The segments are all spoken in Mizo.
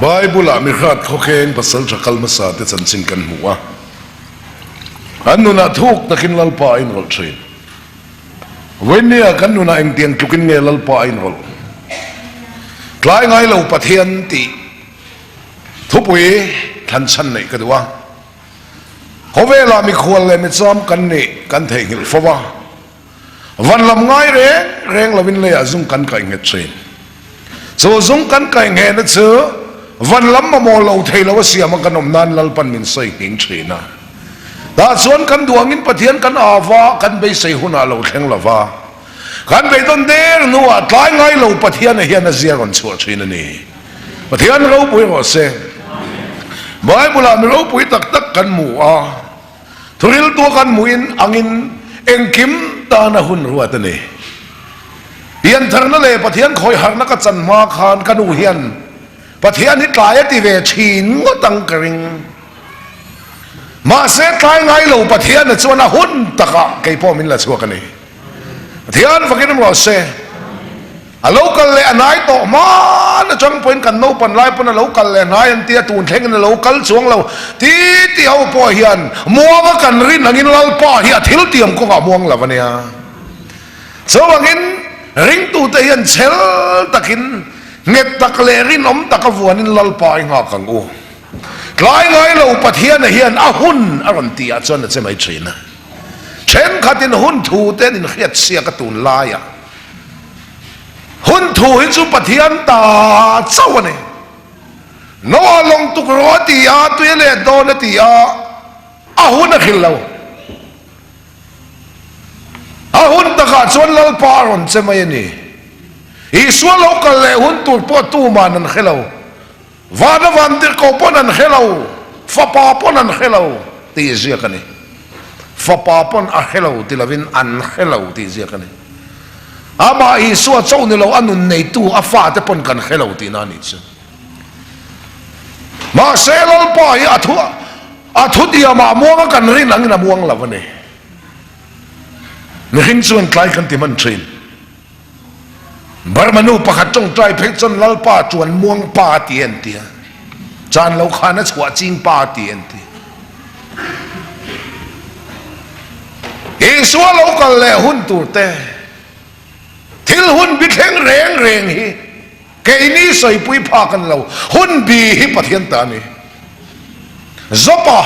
Bible-ah mi hrat khawkheng pasal tha kal hmasa te chanchin kan hmu a. An nunah thuk takin Lalpa a inrawlh thin. Vawinia kan nunah engtiang tlukin nge Lalpa a inrawlh? Tlai ngai lo Pathian tih thupui thlan chhan neih ka duh a. Khawvelah mikhual leh micham kan nih kan theihnghilh fo a. Van lam ngai reng reng lovin leiah zung kan kaih nghet thin. Chu zung kan kaih nghehna chu van lam mamawh lo thei lo a siam a kan awm nan Lalpan min sawi nghing thin a. Tah chuan kan duh angin Pathian kan au va, kan beisei hunah lo thleng lo va. Kan beidawn der hnuah tlai ngai lo Pathiana hian a zia rawn chhuah thin a ni. Pathian ropui rawh se. Bible-ah mi ropui tak tak kan hmu a. Thuriltu kan hmuhin angin engkim tana hun ruat a ni. Piantharna leh Pathian khawiharna ka chan hma khan ka nu hian Pathian hi tlai a ti ve thin ngawt ang ka ring. Mahse tlai ngai lo Pathiana chuan a hun takah kei pawh min la chhuak a ni. Pathian fakin rawh se. A lo kal leh a hnai tawh hman atang pawhin kan naupan lai pawn a lo kal leh hnai an tia tun thlengin a lo kal chuang lo ti ti ho pawh hian muanga kan rin angin Lalpa hi a thil tiam kawngah muang lo a nia. Chuvangin ringtute hian chhel takin nghet tak leh rinawm taka vuanin Lalpa i nghak ang u. Tlai ngai lo Pathiana hian a hun a rawn tih ah chuan a che mai thin a. Thenkhatin hun thu te an inhriat siak a tunlaiah. Hun thu hi chu Pathian ta chauh a ni. Noah lawng tuk rawh a ti a, tui a let dawn a ti a, a hun a hrilh lo. A hun takah chuan Lalpa a rawn che mai a ni. Isua lo kal leh hun tur pawh tuman an hre lo. Vana vantirhkoh pawn an hre lo, fapa pawn an hre lo tih ziak a ni. Fapa pawn a hre lo ti lovin an hre lo tih ziak a ni. Amah Isua chauh ni lo a nun neitu a fate pawn kan hre lo tihna a nih chu. Mahse Lalpa hi a thu a thutiamah muanga kan rin angin a muang lo a ni. Mihring chuan tlai kan ti hman thin. Burma nu pakhat tawngtai phei chuan Lalpa chuan muang pa a ti an ti a, chan lo khan a chhuah ching pa a ti an ti. Isua lo kal leh hun tur te, thil hun bi thleng reng reng hi keini sawipui phak an lo, hun bi hi Pathian ta a ni. Zopa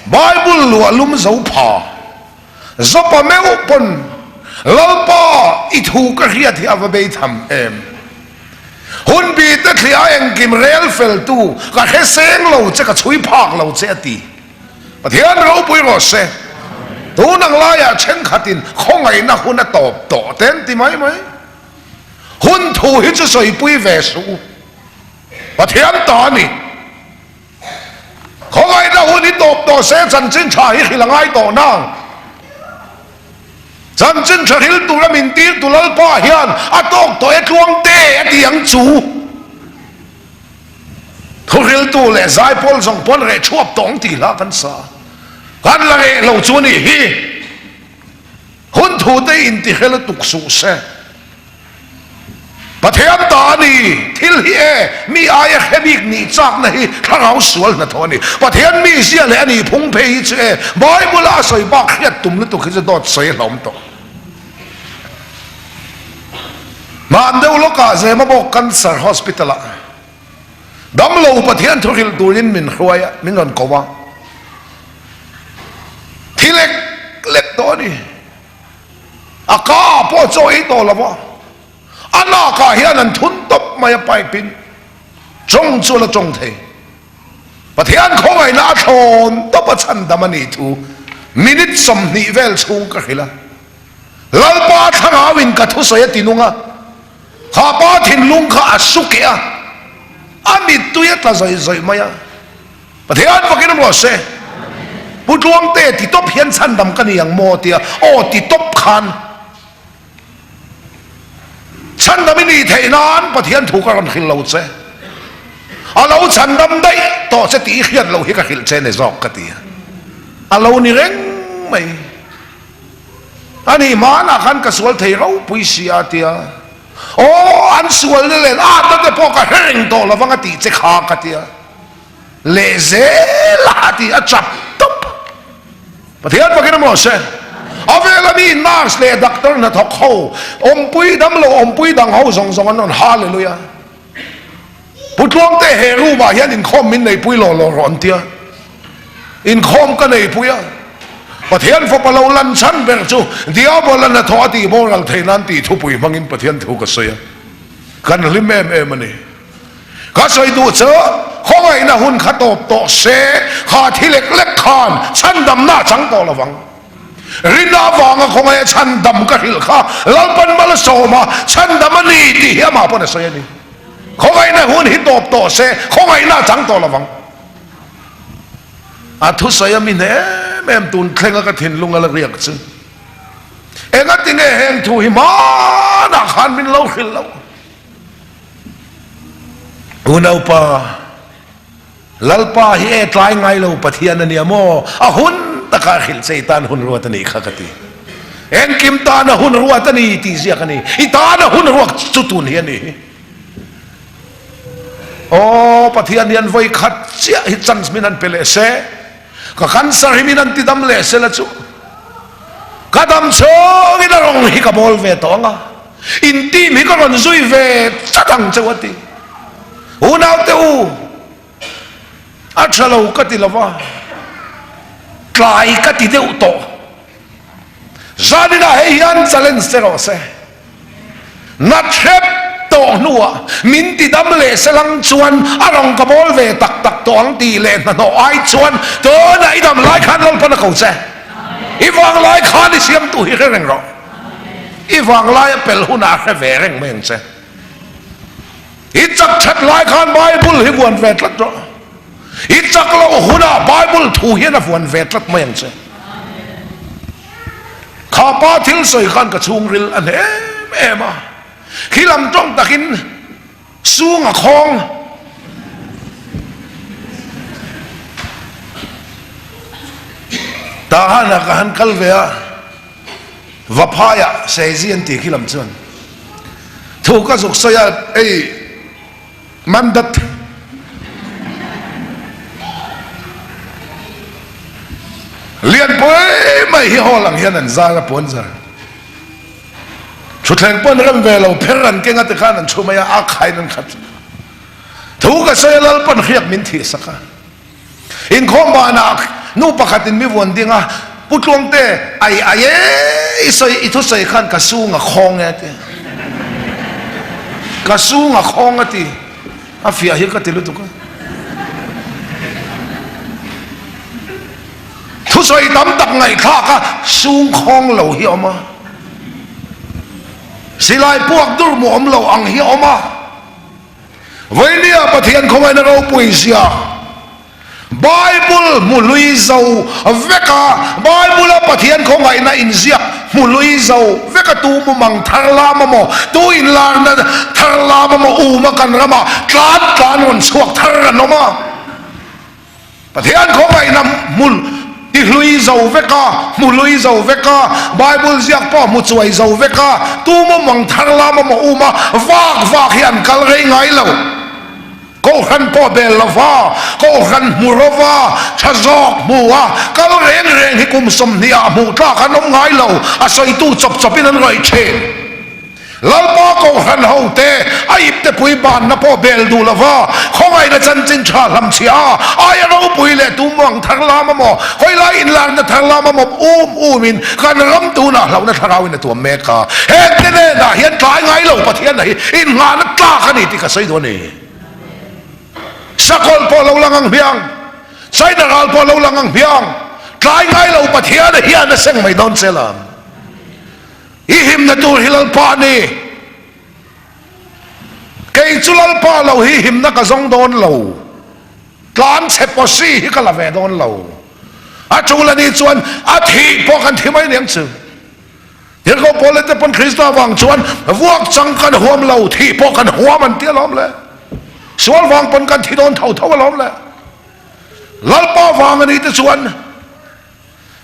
Bible luah lum zo pha. Zopa meuh pawn Lalpa i thu ka hriat hi a va bei tham em? Hun bi te thliah a engkim rel fel tu ka hre seng lo che ka chhui phak lo che a ti. Pathian ropui rawh se. Tun ang laiah thenkhatin khawngaihna hun a tawp tawh te an ti mai mai. Hun thu hi chu sawipui ve suh u. Pathian ta a ni. Khawngaihna hun hi tawp tawh se chanchin tha hi hrilh a ngai tawh nang. Chanchin tha hril tura min tir tu Lalpa hian a tawk tawh e tluang te a ti ang chu. Thuhriltu leh zaipawl zawng pawn reh thuap tawh ang tih hla kan sa. Kan la reh lo chu a nih hi. Hun thu te intihre lutuk suh se. Pathian ta a ni, thil hi e, mi aia hre bik nih chakna hi thlarau sual hnathawh a ni. Pathian mi zia leh a nih phung phei hi chu e, Bible-a a sawi bak hriat tum lutuk hi chu dawt sawi a hlawm tawh. Hman deuh lawkah Zemabawk Cancer Hospital-ah damlo Pathian thu hrilh turin min hruai a, min rawn ko a. Thi lek lek tawh a ni. A ka pawh chaw ei tawh lo a, a lakah hian an thun tawp mai a pipe in tawng chu a la tawng thei. Pathian khawngaihna a thlawn tawp a chhandam a nih thu minute 20 vel chhung ka hrilh a. Lalpa thlarau in ka thusawi a ti nung a, kha pa thinlung kha a su keh a, a mittui a tla zawih zawih mai a. Pathian fakin rawh se. Pu Tluangte ti tawp hian chhandam ka ni ang maw tia aw ti tawp khan chhandam i nih theih nan Pathian thu ka rawn hrilh lo che. A lo chhandam daih tawh che tih i hriat loh hi ka hrilh che ni zawk ka ti a. A lo ni reng mai. A nih hmanah khan ka sual thei ropui si a tia. Aw, an sualna leh an atna te pawh ka hre reng tawh lovang a tih che kha ka tia. Leh zel a ti a chap tawp. Pathian fakin a maw se. A vela mi nurse leh doctor hnathawk ho, awmpui damlo awmpui dang ho zawng zawng an rawn hallelujah. Pu Tluangte he room ah hian inkhawm min neipui law law rawh an tia. Inkhawm ka neipui a. Pathian fapa lo lan chhan ber chu Diabola hnathawh a tih boral theih nan tih thupui hmangin Pathian thu ka sawi a. Kan hlim em em a ni. Ka sawi duh chu khawngaihna hun kha tawp tawh se, kha thi lek lek khan chhandamna a chang tawh lovang. Rinna avanga khawngaih a chhandam ka hrilh kha Lalpan malsawm a chhandam a ni tih hi amah pawn a sawi a ni. Khawngaihna hun hi tawp tawh se, khawngaihna a chang tawh lovang. A thusawi a mi hne em em tun thlenga ka thinlung a la riak chu. Engatinge heng thu hi hmanah khan min lo hrilh loh? Unaupa. Lalpa hi e tlai ngai lo Pathian a nia maw? A hun takah a hrilh che i tan hun ruat a nih kha ka ti. Engkim tan a hun ruat a ni tih ziak a ni. I tan a hun ruak chu tun hi a ni hi. Aw Pathian hian vawi khat chiah hi chance min han pe leh se, ka cancer hi min han ti dam leh se la chu ka dam chhungin a rawng hi ka bawl ve tawh ang a, in team hi ka rawn zui ve chat ang cheu a ti. Unaute u, a tha lo ka ti lova, tlai ka ti deuh tawh. Zaninah hei hian challenge che rawh se. Nat hrep tawh hnuah min ti dam leh se lang chuan a rawng ka bawl ve tak tak tawh ang tih leh hnahnawh ai chuan tunah i dam lai khan Lalpan a ko che. I vang lai khan i siamtu hi hre reng rawh. I vang laia pel hunah a hre ve reng mai ang che. I chak that lai khan Bible hi vuan ve tlat rawh. I chak loh hunah Bible thu hian a vuan ve tlat mai ang che. Kha pa thil sawi khan ka chhungril a hne em em a. Khi lam tawng takin sung a khawng. Tahan ah ka han kal ve a. Vaphaiah Sezi an tih khi lam chuan thu ka zuk sawi a, ei Mandat Lianpui mai hi hall ang hian an zar a puan zar thutthleng pawn rem ve lo pher an keng a tikhan an chhu mai a, a khain an khat thu ka sawi a Lalpan hriak min thih sak a. Inkhawm banah nu pakhatin mi vuan ding a, Pu Tluangte, ai ai e, i sawi, i thusawi khan ka sung a khawng e a ti. Ka sung a khawng a ti. A fiah hi ka ti lutuk a. Thusawi tam tak ngaihthlak a sung khawng lo hi a awm a. Silai puak dur mu awm lo ang hi a awm a. Vawinia Pathian khawngaihna ropui zia Bible hmu hlui zo veka Bible-a Pathian khawngaihna inziak hmu hlui zo veka tu mumang thar lam amaw, tu inlarna thar lam amaw uma kan ramah tlan tlan rawn chhuak thar an awm a. Pathian khawngaihna hmu ti hlui zo vek a, hmu hlui zo vek a, Bible ziak pawh hmu chuai zo vek a, tu mumang thar lam amaw um a, vak vak hi an kal rei ngai lo. Kohhran pawh bel lo va, kohhran hmu ro va, tha zawk hmu a, kal reng reng hi kum 20 ah hmuh tlak an awm ngai lo, a sawitu chawp chawpin an rawih thin. Lalpa Kohhran hote a iptepui banna pawh bel duh lova khawngaihna chanchin tha hlamchhiah a, aia ropui leh tumruang thar lam amaw, khawilai inlarna thar lam amaw um umin kan ram tunah hlauhna thlarauin a tuam mek a. Hengte nenah hian tlai ngai lo Pathianna hi innghahna tlak a ni tih ka sawi duh a ni. Sakawlh pawh lo lang ang hmiang, China ral pawh lo lang ang hmiang, tlai ngai lo Pathiana hian a seng mai dawn che lam. I himna tur hi Lalpa a ni. Kei chu Lalpa lo hi himna ka zawng dawn lo. Tlan chhe pawsi hi ka la ve dawn lo. A tul a nih chuan a thih pawh kan thi mai aniang chu. Tirhkoh Paul te pawn Krista vang chuan vuak chang kan huam lo, thih pawh kan huam an ti alawm le. Sual vang pawn kan thi dawn tho tho alawm le. Lalpa vang a nih te chuan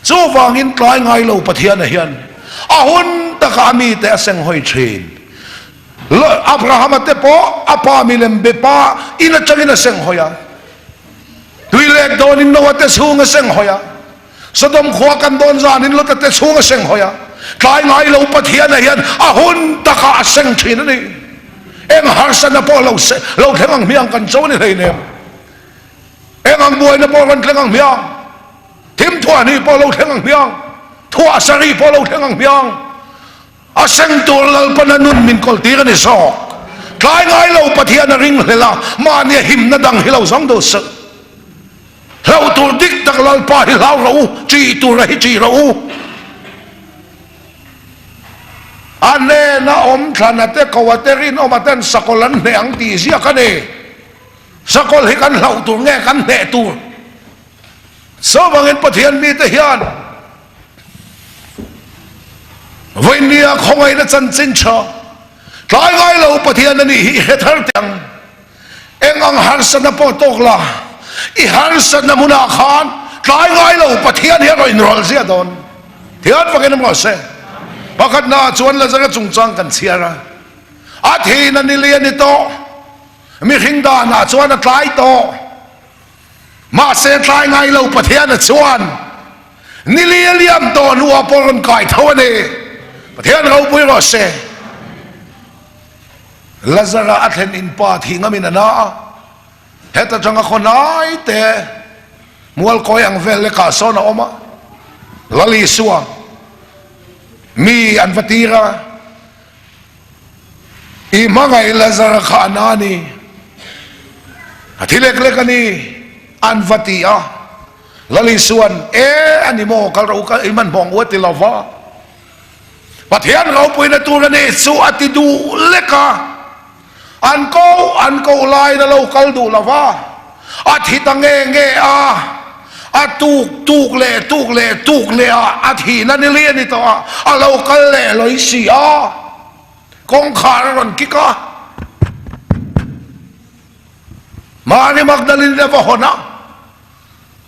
Chuvangin tlai ngai lo Pathiana hian a hun takah a mite a senghawi thin. Abrahama te pawh a pa milem be pa in atangin a senghawi a. Tui lek dawnin Noah te chhung a senghawi a. Sodom khua kan dawn zanin Lota te chhung a senghawi a. Tlai ngai lo Pathiana hian a hun takah a seng thin a ni. Eng harsatna pawh lo lo thleng ang hmiang kan cho a ni hleinem. Eng ang buaina pawh rawn thleng ang hmiang. Thim thuahhnih pawh lo thleng ang hmiang. Thuah sarih pawh lo thleng ang hmiang. A seng tur Lalpana nun min kawltir a ni zawk. Tlai ngai lo Pathian a ringhlel a, mahnia himna dang hi lo zawng duh suh. Hlauh tur dik tak Lalpa hi hlau rawh u, ṭih tura hi ṭih rawh u. A hnena awm thlana te, koa te, rinawma ten sakawlh an hneh ang tih ziak a ni. Sakawlh hi kan hlauh tur nge kan hneh tur? Chuvangin Pathian mite hian Vawinia khawngaihna chanchin tha tlai ngai lo Pathian a nih hi i hre thar teh ang. Eng ang harsatna pawh tawk la, i harsatna hmunah khan tlai ngai lo Pathian hi a rawn inrawlh ziah dawn. Thian fakin a maw se. Pakhatnaah chuan Lazara chungchang kan chhiar a, a thihna ni li a ni tawh, mihring danah chuan a tlai tawh. Mahse tlai ngai lo Pathiana chuan ni li a liam tawh hnuah pawh rawn kai tho a ni. Pathian ropui rawh se. Lazara a thlen in pa thih ngamin a na a, heta tanga khaw hnai te mualkawi ang vel lekah sawn a awm a, Lal Isua mi an va tir a. I hmangaih Lazara kha a na a ni, a thi lek lek a ni, an va ti a. Lal Isua'n, E, a ni maw, kal rawh u, i hmanhmawh ang u a ti lo va. Pathian ropuina tur a ni chu a ti duh lek a. An koh an koh laiin a lo kal duh lo va, a thi ta nge nge a, a tuk tuk leh tuk leh tuk leh a, a thihna ni li a ni tawh a, a lo kal leh lawi si a, kawngkhar a rawn kik a, Mari Magdalene a va hawn a,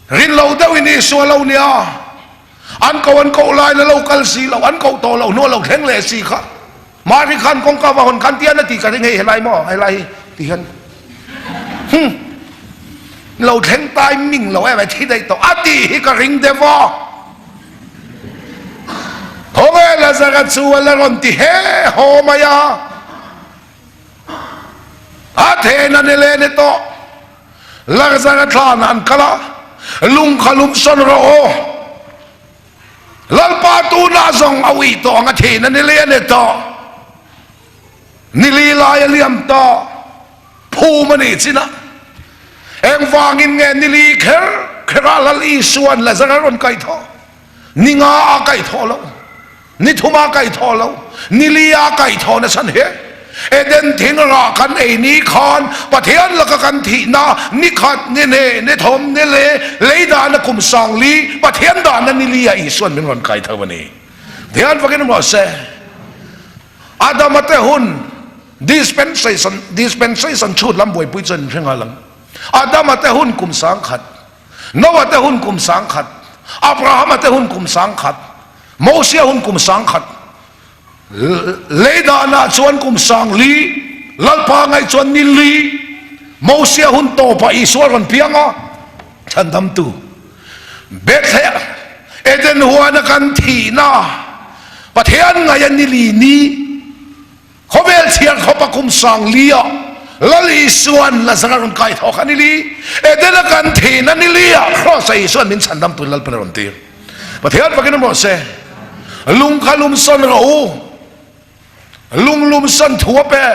rin lo deuhin Isua lo nia, an koh an koh laiin a lo kal si lo, an koh tawh loh hnu a lo thleng leh si kha. Mari khan kawngka va hawn khan tian a ti ka ring hei helai maw helai hi ti hian hum lo thleng timing lo em ai thi daih tawh a tih hi ka ring deuh a khawnge Lazara chu a la rawn ti he haw mai a a then a ni leh ni tawh Lazara thlan an kal a lung kha lum sawn rawh aw Lalpa tunah zawng a ui tawh ang a thihna ni li a ni tawh. Ni li lai a liam tawh. Phum a nih chinah engvangin nge ni li kher kherah Lal Isua'n Lazara rawn kaih thawh? Ni nga a kaih thawh lo. Ni thum a kaih thawh lo. Ni li a kaih thawh na chhan he. Eden thing rah kan ei ni khan Pathian laka kan thihna ni khat, ni hne, ni thawm, ni le, lei dahna kum sang li Pathian dahna ni li ah Isuan min rawn kai tho a ni. Pathian fakin rawh se. Adama te hun dispensation, dispensation chhut lam buaipui chuan in hre nghal ang. Adama te hun kum sang khat, Noah te hun kum sang khat, Abrahama te hun kum sang khat, Mosia hun kum sang khat, Lei danah chuan kum sang li, Lalpa ngaih chuan ni li, Mosia hun tawpah Isua rawn piang a, Chhandamtu Bethlehem, Eden huana kan thihna, Pathian ngaih a ni li ni, khawvel chhiar khawpa kum sang li ah Lal Isua'n Lazara rawn kai thawk a ni li, Edena kan thihna ni li ah Kraws-ah Isua'n min chhandamtu Lalpan a rawn tir. Pathian fakin awm rawh se. Lung kha lum sawn rawh u. Lung lum sawn thu a pe.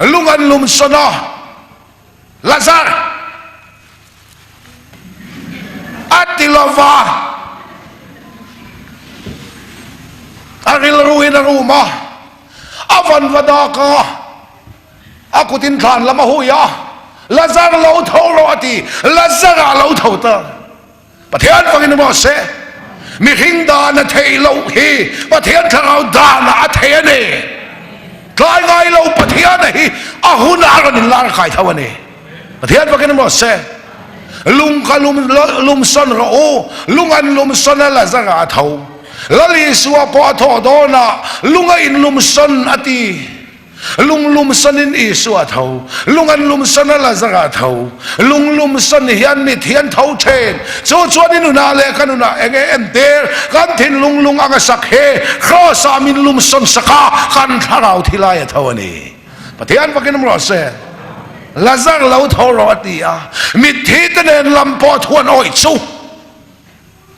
Lung an lum sawn a. Lazar a ti lova. A rilru in a rum a. A van va dak a. A kutin thlan lam a hui a. Lazar lo tho rawh a ti. Lazar a lo tho ta. Pathian fangin emaw se, mihring dan a theih loh hi Pathian thlarau danah a thei a ni. Tlai ngai lo Pathiana hi a hunah a rawn inlar kai tho a ni. Pathian fangin emaw se, lung kha lum lum sawn rawh u, lung an lum sawn a Lazara a tho. Lal Isua pawh a thawh dawnah lung a inlum sawn a ti. Lung lum sanin Isua a tho, lung an lum sana Lazara a tho. Lung lum san hian mitthi an tho thin. Chu chuan i nunah leh ka nunah eng nge entir? Kan thinlung lung anga sak hi Kraws-ah min lum sawn sak a, kan thlarau thi lai a tho a ni. Pathian fakin awm rawh se. Lazar lo tho rawh a ti a, mitthi te nen lam pawh thu an awih chu.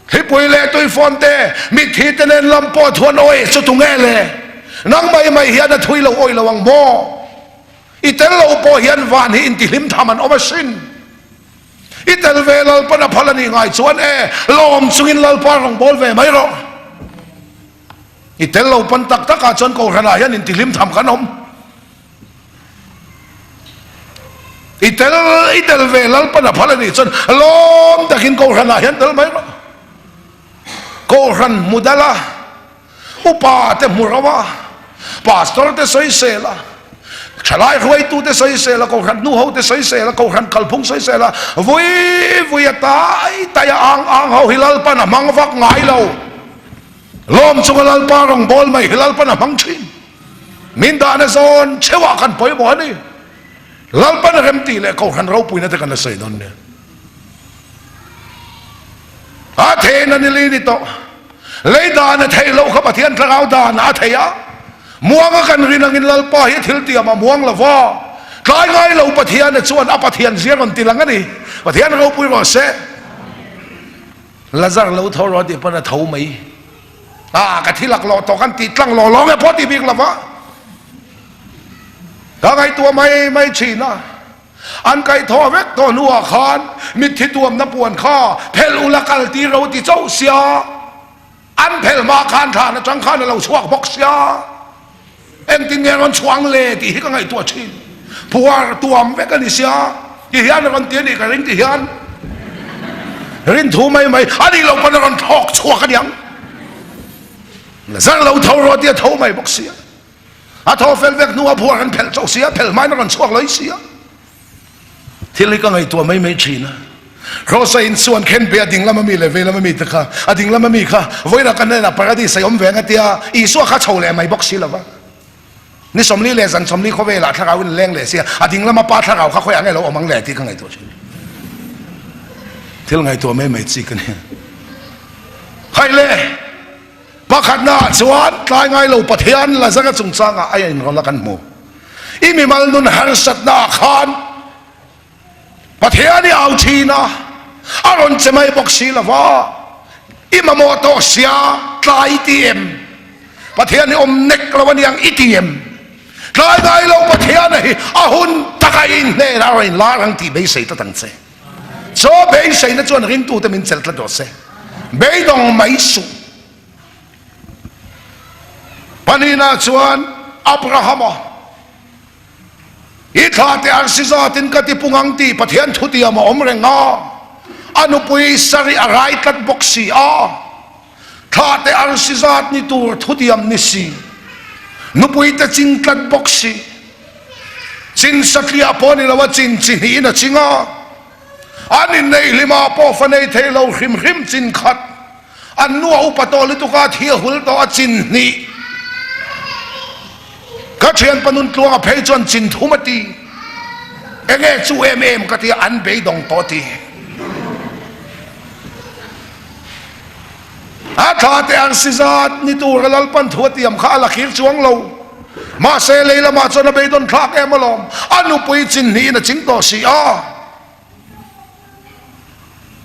Thlipui leh tuifawn te, mitthi te nen lam pawh thu an awih chu tu nge le? Nang mai mai hian a thui lo awih lo ang maw? I tel lo pawh hian van hi intihlim tham an awm asin. I tel ve Lalpan a phal a nih ngai chuan e, lawm chungin Lalpa rawn bawl ve mai rawh. I tel lo pan tak takah chuan Kohhranah hian intihlim tham kan awm. I tel i tel ve Lalpan a phal a nih chuan lawm takin Kohhranah hian tel mai rawh. Kohhran hmu dal a, upa te hmu ro a, pastor te sawisel a, thalai hruaitu te sawisel a, Kohhran nu ho te sawisel a, Kohhran kalphung sawisel a, vui vui a tai tai a ang ang ho hi Lalpan a hmang vak ngai lo. Lawm chunga Lalpa rawngbâwl mai hi Lalpan a hmang ṭhin. Min dahna zawn cheuhah kan pawimawh a ni. Lalpan a remtih leh Kohhran ropuina te kan la sawi dawn nia. A theihna ni li ni tawh. Lei dan a theih loh kha Pathian thlarau dan a thei a. Muanga kan rin angin Lalpa hi thil tiam a muang lo va. Tlai ngai lo Pathian a chuan a Pathian zia rawn ti lang a ni. Pathian ropui rawh se. Lazar lo tho rawh tih pawn a tho mai. Ah, ka thil ak lawh tawh kan tih tlang lawh lawng e pawh ti bik lo va. Ka ngaihtuah mai mai thin a. An kaihthawh vek tawh hnuah khan mitthi tuamna puan kha phelh ula kal tir ro ti chauh sia. An phelh hma khan thlan atang khan a lo chhuak bawk sia. Engtin nge rawn chhuang le tih hi ka ngaihtuah thin. Phuar tuam vek a ni sia, ti hian a rawn ti a nih ka ring ti hian rin thu mai mai a nih loh pawn a rawn thlawk chhuak a niang. Zar lo tho rawh tia tho mai bawk sia. A thaw fel vek hnuah phuar an phelh chauh sia, phelh hmain a rawn chhuak lawih sia. Thil hi ka ngaihtuah mai mai thin a. Rosa in chuan khenbe a ding lama mi leh vei lama mi te kha, a ding lama mi kha vawiinah ka hnenah paradis a awm ve ang a tia, Isua kha chho leh mai bawk si lova. Ni 40 leh zan 40 khawvelah thlarau in leng leh sia, a ding lama pa thlarau kha khawiah nge lo awm ang le tih ka ngaihtuah thin. Thil ngaihtuah mai mai chi ka ni. Hai le! Pakhatnaah chuan tlai ngai lo Pathian Lazara chungchangah a inrawlh a kan hmu. I mimal nun harsatnaah khan Pathian i au thin a, a rawn che mai bawk si lo va, i mamawh tawh sia tlai i ti em? Pathian i awm nek lo aniang i ti em? Tlai ngai lo Pathian hi a hun taka i inhnenah a rawn inlar ang tih beisei tlat ang che. Chaw beiseina chuan ringtute min chelh tlat rawh se. Beidawng mai suh. Pahnihna chuan Abrahama i thlate arsi zatin ka ti pung ang tih Pathian thutiam a awm reng a, a nupui Sari a rai tlat bawk si a, thlate arsi zat ni tur thutiam ni si, nupuite ching tlat bawk si. Chin satliah pawh ni lo a chin chi hnihin a ching a, an inneih hlimah pawh fa nei thei lo hrim hrim chin khat, an nu a upa tawh lutuk a, thi a hul tawh a chin hnih. Ka thianpa nun tluanga phei chuan chin thum a ti, enge chu em em ka ti a, an beidawng tawh a ti. A thla te ang si zat ni tura Lalpan thu a tiam kha a la khir chuang lo. Mahse lei lamah chuan a beidawn thlak em alawm, a nupui chin hnihin a ching tawh si a.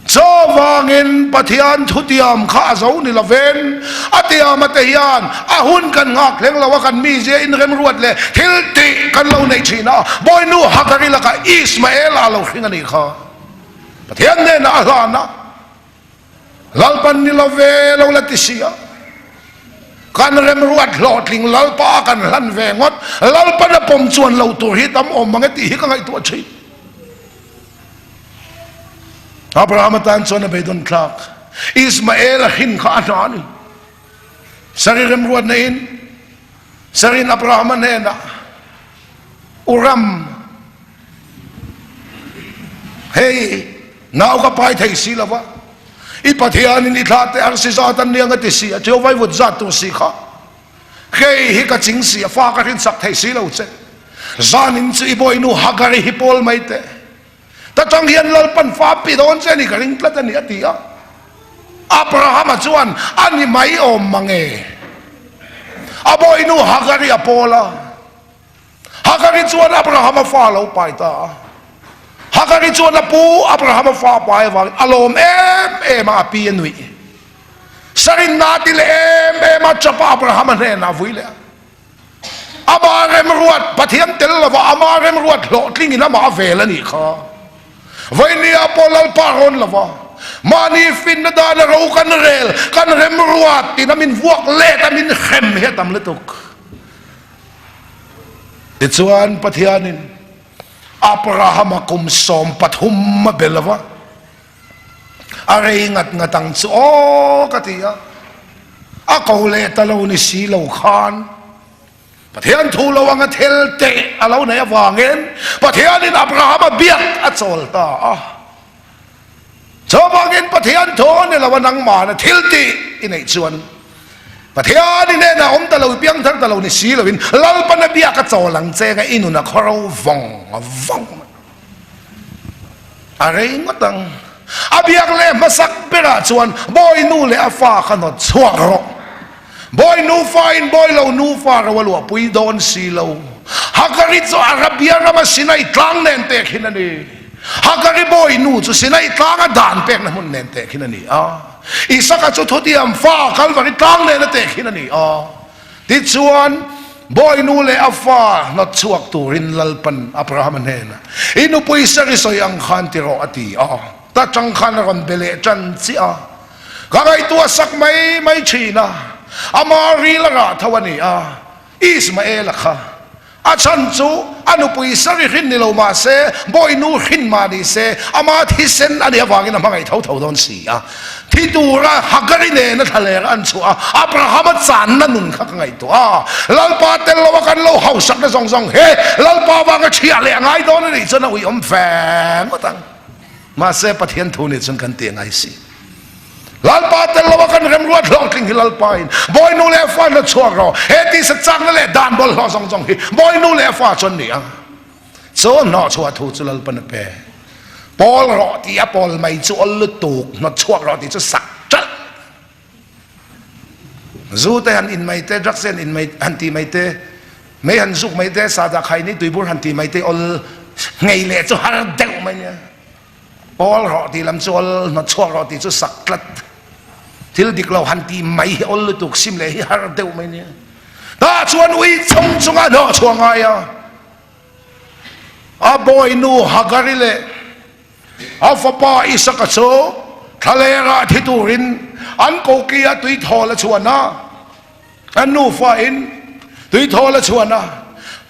Chuvangin Pathian thutiam kha a zo ni lovin a tiama te hian a hun kan nghak thleng lo a, kan mizia inremruat leh thil tih kan lo neih thin a, Bawinu Hagari lakah Ismaela a lo hring a nih kha. Pathian hnenah a hlan a. Lalpan ni lo ve lo la ti si a, kan remruat hlawhtling Lalpa a kan hlan ve ngawt, Lalpan a pawm chuan lo tur hi tam awm mang e tih hi ka ngaihtuah thin. Abraham atan chuan a beidawn thlak, Ismael a hrin kha a hna a ni. Sari remruat neiin, Sarin Abraham a hnenah, U ram, hei nau ka pai thei si lo va, i Pathianin i thlah teh ang si zat an niang a ti si a, Jehovah i vut zat tur si kha. Kei hi ka ching si a, fa ka hrinsak thei si lo che. Zanin chu i bawinu Hagari hi pawl mai teh. Ta tang hian Lalpan fa pi dawn che a ni ka ring tlat a ni a ti a. Abrahama chuan a ni mai awm mange. A bawinu Hagari a pawl a. Hagari chuan Abrahama fa a lo pai ta a. Hagari chuan a pu Abrahama fa a pai avangin a lawm em em a, a pi a nuih. Sarinna ti leh em em a, chapa Abrahama hnenah a vui leh a. Ama remruat, Pathian tel lova ama remruat hlawhtlingin amah a vel a nih kha. Vainia pawh Lalpa rawn lova, mahni finna dana ro kan rel, kan remruat tina min vuak let a min hrem hi a tam lutuk. Tichuan Pathianin Abrahama kum 13 a be lova, a rei ngat ngat ang chu aw ka ti a, a ko leh ta lo ni si lo khan Pathian thu lo anga thil teh a lo neih avangin Pathianin Abrahama biak a chawl ta a. Chuvangin Pathian thu ni lo a nangmahna thil tih i neih chuan Pathian i hnenah awm ta lo, i piangthar ta lo ni si loin Lalpana biak a chawl ang che nga i nun a khawro vawng vawng mai. A rei ngawt ang. A biak leh hmasak berah chuan Bawinu leh a fa kha nawt chhuak rawh. Bawi nufa in bawi lo nufa ro a luahpui dawn si lo. Hagari chu Arabia rama Sinai tlang nen pek hin a ni. Hagari bawi nu chu Sinai tlanga dan pekna hmun nen pek hin a ni a. Isaka chu thutiam fa Kalvari tlang nena tek hin a ni a. Tichuan, bawinu leh a fa hnawt chhuak turin Lalpan Abrahama hnenah, I nupui Sari sawi ang khan ti rawh, a ti a. Ta tang khan a rawn be leh tan chiah a. Ka ngaihtuah sak mai mai thin a, ama ril a rah tho a ni a, Ismaela kha. A chhan chu a nupui Sari hrin ni lo mah se, bawinu hrin mah ni se, ama thisen a nih avangin a hmangaih tho tho dawn si a. Thi tura Hagari nena thlaler an chhuah a, Abrahama channa nun kha ka ngaihtuah a. Lalpa tel loa kan lo hausakna zawng zawng he Lalpa avanga chhiah leh a ngai dawn a nih chuan a uiawm fe ngawt ang. Mahse Pathian thu nih chuan kan tih a ngai si. Lalpa tel loa kan remruat hlawhtling hi Lalpa in bawinu leh fa hna chhuak rawh. He tisa chakna leh dan bawlhhlawh zawng zawng hi bawinu leh fa chuan ni ang. Chu hnawh chhuah thu chu Lalpan a pe. Pawl rawh tih a pawl mai chu awl lutuk, hnawt chhuak rawh tih chu sak ṭalh. Zu te han in mai te, drugs te han in mai han ti mai te, mei han zuk mai te, sahdah khai ni tuibur han ti mai te awl ngei leh chu har deuh mai nia. Pawl rawh tih lam chu awl, hnawt chhuak rawh tih chu sak tlat. Thil dik lo han ti mai hi awl lutuk, sim leh hi har deuh mai nia. Tah chuan ui chung chunga hnawh chhuah ngai a. A bawinu Hagari leh a fapa Isaka chu thlalerah thi turin an kokia tuithawl a chhuan a. An nufa in tuithawl a chhuan a,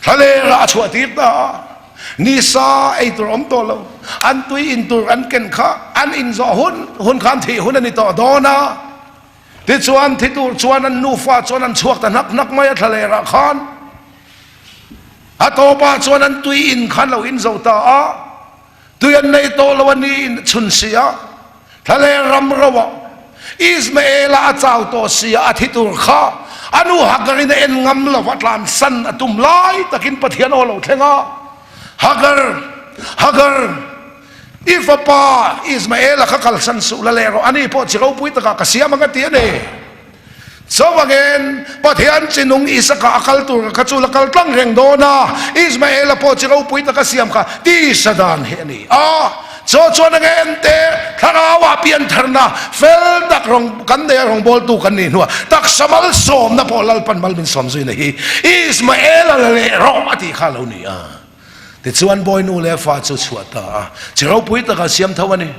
thlalerah a chhuah tir ta a. Nisa ei tur awm tawh lo, an tui in tur an ken kha an in zawh hun hun khan thih hun a ni tawh dawn a. Tichuan thi tur chuan an nufa chuan an chhuak ta hnak hnak mai a thlalerah khan. A tawpah chuan an tui in khan lo in zo ta a, tui an nei tawh lo a ni in chhun si a, thlaler ram ro ah Ismaela a chau tawh si a, a thi tur kha a nu Hagar in a en ngam lo va, tlansan a tum lai takin Pathian aw lo thleng a, Hagar, Hagar, i fapa Ismaela kha kalsan suh la leh rawh, ani pawh chi ropui takah ka siam ang a ti a ni. Chuvangin, Pathian chi nung Isaka a kal tur kha chu la kal tlang reng dawn a, Ismaela pawh chi ropui taka siam kha tisa dan hi a ni a. Chu chuan a ngen te, thlarauah piantharna fel tak rawng kan nei a, rawngbawltu kan nih hnuah taksa malsawmna pawh Lalpan mal min sawm zuina hi Ismaela la leh rawh a tih kha a lo ni a. Tichuan bawinu leh fa chu chhuah ta a, chi ropui taka siam tho a ni.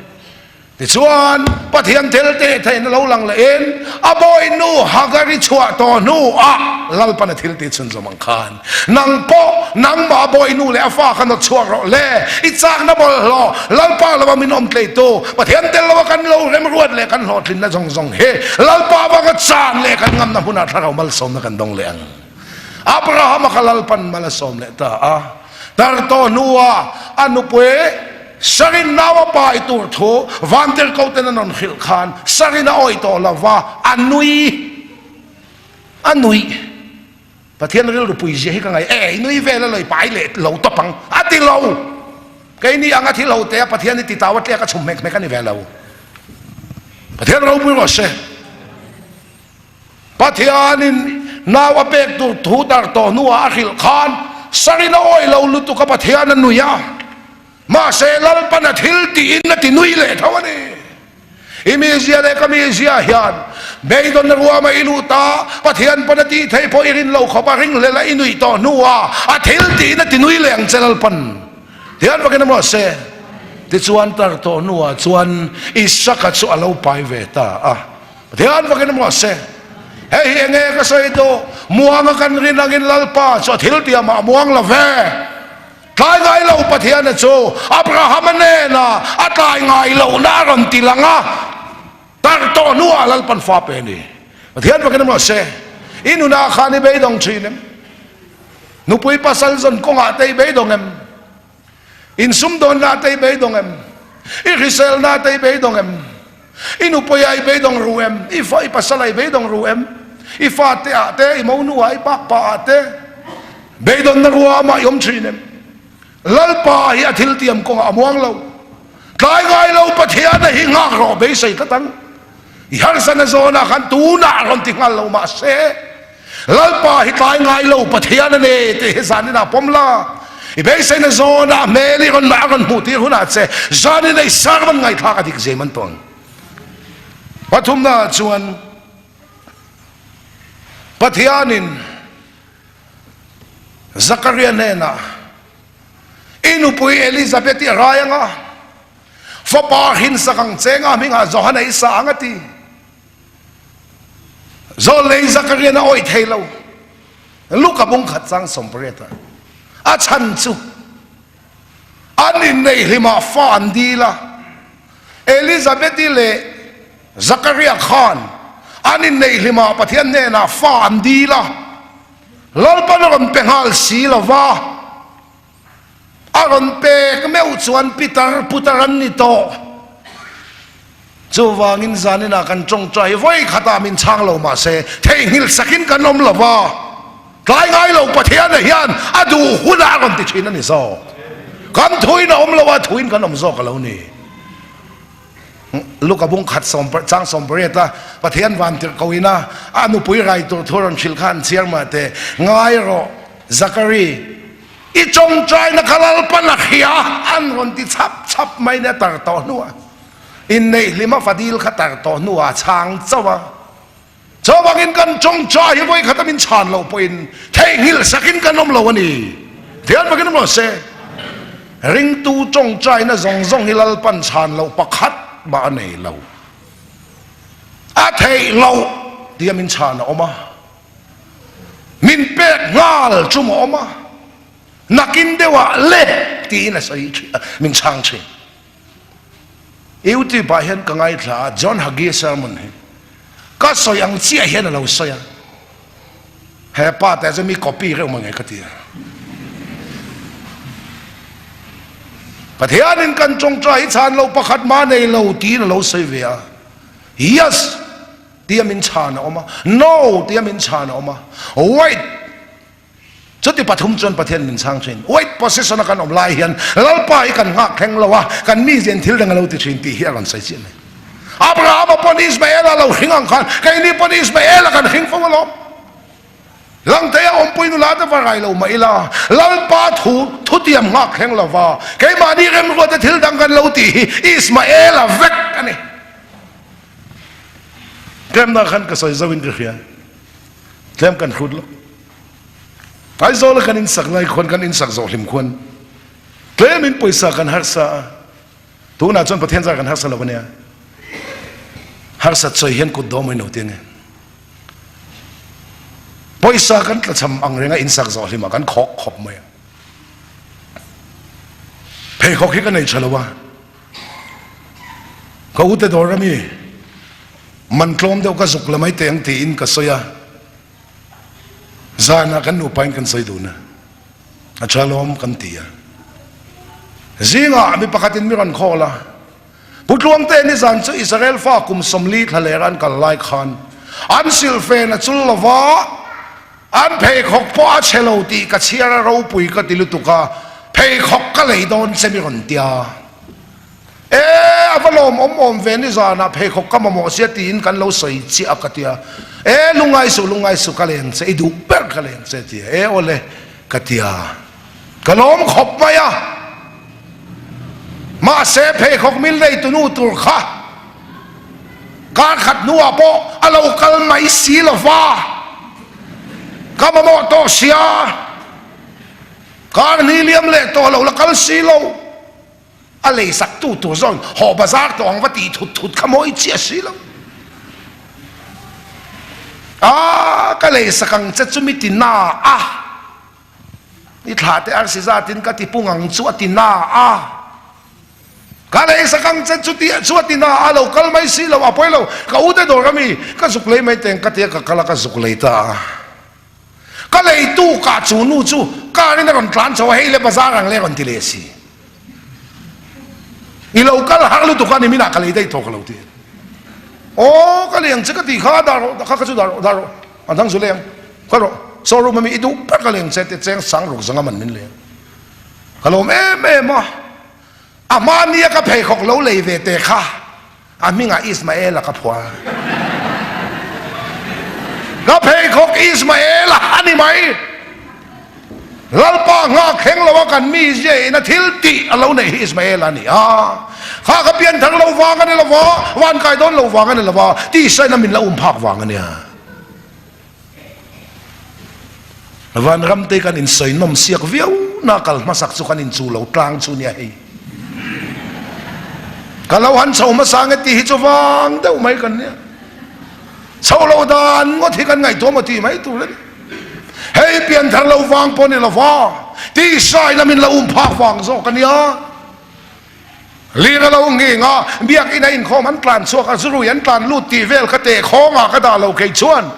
Tichuan, Pathian thil teh theihna lo lang lehin a bawinu Hagari chhuah tawh hnuah Lalpan a thil tih chhunzawm ang khan, Nang pawh nangmah bawinu leh a fa kha nawt chhuak rawh le, i chakna bawlhhlawh Lalpa lova min awm tleitu Pathian tel lova kan lo remruat leh kan hlawhtlinna zawng zawng hi Lalpa avanga chan leh kan ngamna hmunah thlarau malsawmna kan dawng leh ang. Abrahama kha Lalpan mal a sawm leh ta a, tar tawh hnuah a nupui Sarin nau a pai tur thu Vantirhkoh ten an rawn hrilh khan Sarin a awih tawh lo va, a nui, a nuih. Pathian rilru pui zia hi ka ngai e, i nui vel a lei pai leh lo tawp ang a ti lo. Keini anga thil ho te a Pathian i ti tau a tliak a chhum hmek hmek a ni ve lo. Pathian ropui rawh se. Pathianin nau a pek tur thu tar tawh hnuah a hrilh khan Sarin a awih lo lutuk a Pathian a nui a, mahse Lalpan a thil tiin a ti nui leh tho a ni. I mizia leh ka mizia hian beidawnna ruama i lut a, Pathian pawn a tih theih pawh i rin lo khawp a ringhlel a i nuih tawh hnuah a thil tiin a ti nui leh ang che Lalpan. Tian vakin a maw se? Tichuan tar tawh hnuah chuan Isaka chu a lo pai ve ta a. Pathian vakin a maw se? Hei hi enge ka sawi duh? Muanga kan rin angin Lalpa chu a thil tiamah a muang lo ve. Tlai ngai lo Pathiana chu Abrahama nena a tlai ngai lohna a rawn ti lang a, tar tawh hnuah Lalpan fa pe a ni. Pathian fakin emaw se, i nunah khan i beidawng thin em? Nupui pasal zawn kawngah te i beidawng em? Insumdawnna te i beidawng em? I hriselna te i beidawng em? I nupuia i beidawng ru em? I fa i pasala i beidawng ru em? I fate ah te, i monu ah, i pakpa ah te beidawnna ruamah i awm thin em? Lalpa hi a thil tiam kawngah a muang lo. Tlai ngai lo Pathiana hi nghak rawh beisei tlat ang. I harsana zawnah khan tunah rawn ti nghal lo mahse Lalpa hi tlai ngai lo Pathian a ni tih hi zaninah pawm la. I beiseina zawnah hmel i rawn a rawn hmuh tir hunah che zanin ei sermon ngaihthlak a dik zem an tawn. Pathumnaah chuan Pathianin Zakaria hnenah i nupui Elizabeth i a rai anga fapa hrinsak ang che nga hmingah Johana i sa ang a ti. Zawlnei Zakarian a awih thei lo. Luka bung khat chang 18 ah a chhan chu an inneih hlimah fa an dil a, Elizabeth-i leh Zakaria khan an inneih hlimah Pathian hnenah fa an dil a, Lalpan a rawn pe nghal si lo va, A rawn pek meuh chuan pitar putar an ni tawh. Chuvangin zaninah kan tawngtai vawi khatah min chhang lo mahse theihnghilh sakin kan awm lo va, tlai ngai lo Pathiana hian a duh hunah a rawn ti thin a ni zawk. Kan thuin a awm lo a, thuin kan awm zawk a lo ni. Luka bung khat chang 18 a Pathian vantirhkoh ina a nupui rai tur thu a rawn hrilh kha an chhiar mah teh. Ngai rawh Zakari. I tawngtaina kha Lalpan a hria an rawn ti chhap chhap mai nia tar tawh hnuah inneih hlim a fadil kha tar tawh hnuah a chhang chauh a. Chuvangin kan tawngtai hi vawi khata min chhan loh pawhin theihnghilh sakin kan awm lo a ni. Thian fakin awm lo se. Ringtu tawngtaina zawng zawng hi Lalpan chhan loh pakhat mah a nei lo. A theih loh tia min chhan a awm a. Min pek nghal chu maw awm a, nakin deuhah le tiin a sawi thin a, min chhang thin. YouTube ah hian ka ngaithla a, John Hagee sermon hi ka sawi ang chiah hian a lo sawi a, he pa te chu mi copy reuh mange ka ti a. Pathianin kan tawngtai hi chhan lo pakhat mah nei lo tiin a lo sawi ve a, yes! Tia min chhan a awm a, No tia min chhan a awm a, Wait! Chuti pathum chuan Pathian min chhang thin. Wait position a kan awm lai hian Lalpa hi kan nghak thleng lo a, kan mi zian thil dang a lo ti thin tih hi a rawn sawi chiah mai. Abrahama pawn Ismaela lo hring ang khan keini pawn Ismaela kan hring fo alawm. Langthei a awmpui nula te va rai lo mah ila, Lalpa thu thutiam nghak thleng lo va, keimahni remruate thil dang kan lo tih hi Ismaela vek a ni. Tlemna khan ka sawi zo in ka hria. Tlem kan hrut lo. Aizawl a kan insak lai khuan kan insak zawh hlim khuan tlem in pawisa kan harsa a. Tunah chuan Pathian zar kan harsa lo ania. Harsat sawi hian kut dawm in lo ti ange. Pawisa kan tlachham ang renga insak zawh hlim ah kan khawk khawp mai a. Pheikhawk hi ka nei tha lo a. Ka ute dawr ami man tlawm deuh ka zuk la mai teh ang tiin ka sawi a, zanah kan nupain kan sawi dun a, a tha lawm kan ti a. Zingah mi pakhatin mi rawn call a, Pu Tluangte nizan chu Israel fa kum 40 thla lera an kal lai khan an silhfen a chul lova. An pheikhawk pawh a chhe lo tih ka chhiar a ropui ka ti lutuk a, pheikhawk ka lei dawn che mi rawn tia. E, a va lawm awm awm ve nizanah pheikhawk ka mamawh sia tiin kan lo sawi chiah a ka tia. E, lungngai suh, lungngai suh ka leng che, i duh ber ka leng che tia. E awle ka tia. Ka lawm khawp mai a. Mahse pheikhawk mil nei tunu tur kha kar khat hnuah pawh a lo kal mai si lo va, ka mamawh tawh sia, kar hni liam leh tawh lo la kal si lo, a lei sak tu tur zawn haw bazar tawh ang va tih thut thut kha mawi chiah si lo. A ka lei sak ang che chu mi ti na a. I thla te arsi zatin ka ti pung ang chu a ti na a. Ka lei sak ang che chu ti chu a ti na a, lo kal mai si lo, a pawi lo, ka u te dawr a mi, ka zuk lei mai teng ka ti a, ka kal a ka zuk lei ta a. Ka lei tu kah chu nu chu car in a rawn tlan chho a, hei le bazar ang le a rawn ti leh si. I lo kal har lutuk a ni minah ka lei daih tawh ka lo ti. Aw ka lei ang che ka ti kha, dah rawh, kha kha chu dah rawh, dah rawh, a dang zu lei ang. Khaw rawh, showroom ami i duh ber ka leng che te cheng sang ruk zanga man min leng. Ka lawm em em a, a hmania ka pheikhawk lo lei ve te kha a hmingah Ismaela ka phuah a. Ka pheikhawk Ismaela a ni mai. Lalpa nghak thleng lo a kan mi zia in a thil tih a lo neih hi Ismaela a ni a. Kha ka pianthar lo vang a ni lo va, vankai dawn lo vang a ni lo va, tisa in a min la um phak vang a nia. Vanram te kan insawi nawm siak viau na kal hmasak chu kan inchu lo tlang chu nia hei. Ka lo han chho hmasa nge tih hi chu vang deuh mai kan nia. Chho lo dan ngawt hi kan ngaihtuah maw tih mai tur a ni. Hei pianthar lo vang pawh ni lova tisa in a min lo um phak vang zawk a nia. Lir a lo nghing a, biakinn a inkhawm an tlan chhuak a, zurui an tlan lut tih vel kha teh khawngah ka dah lo kei chuan.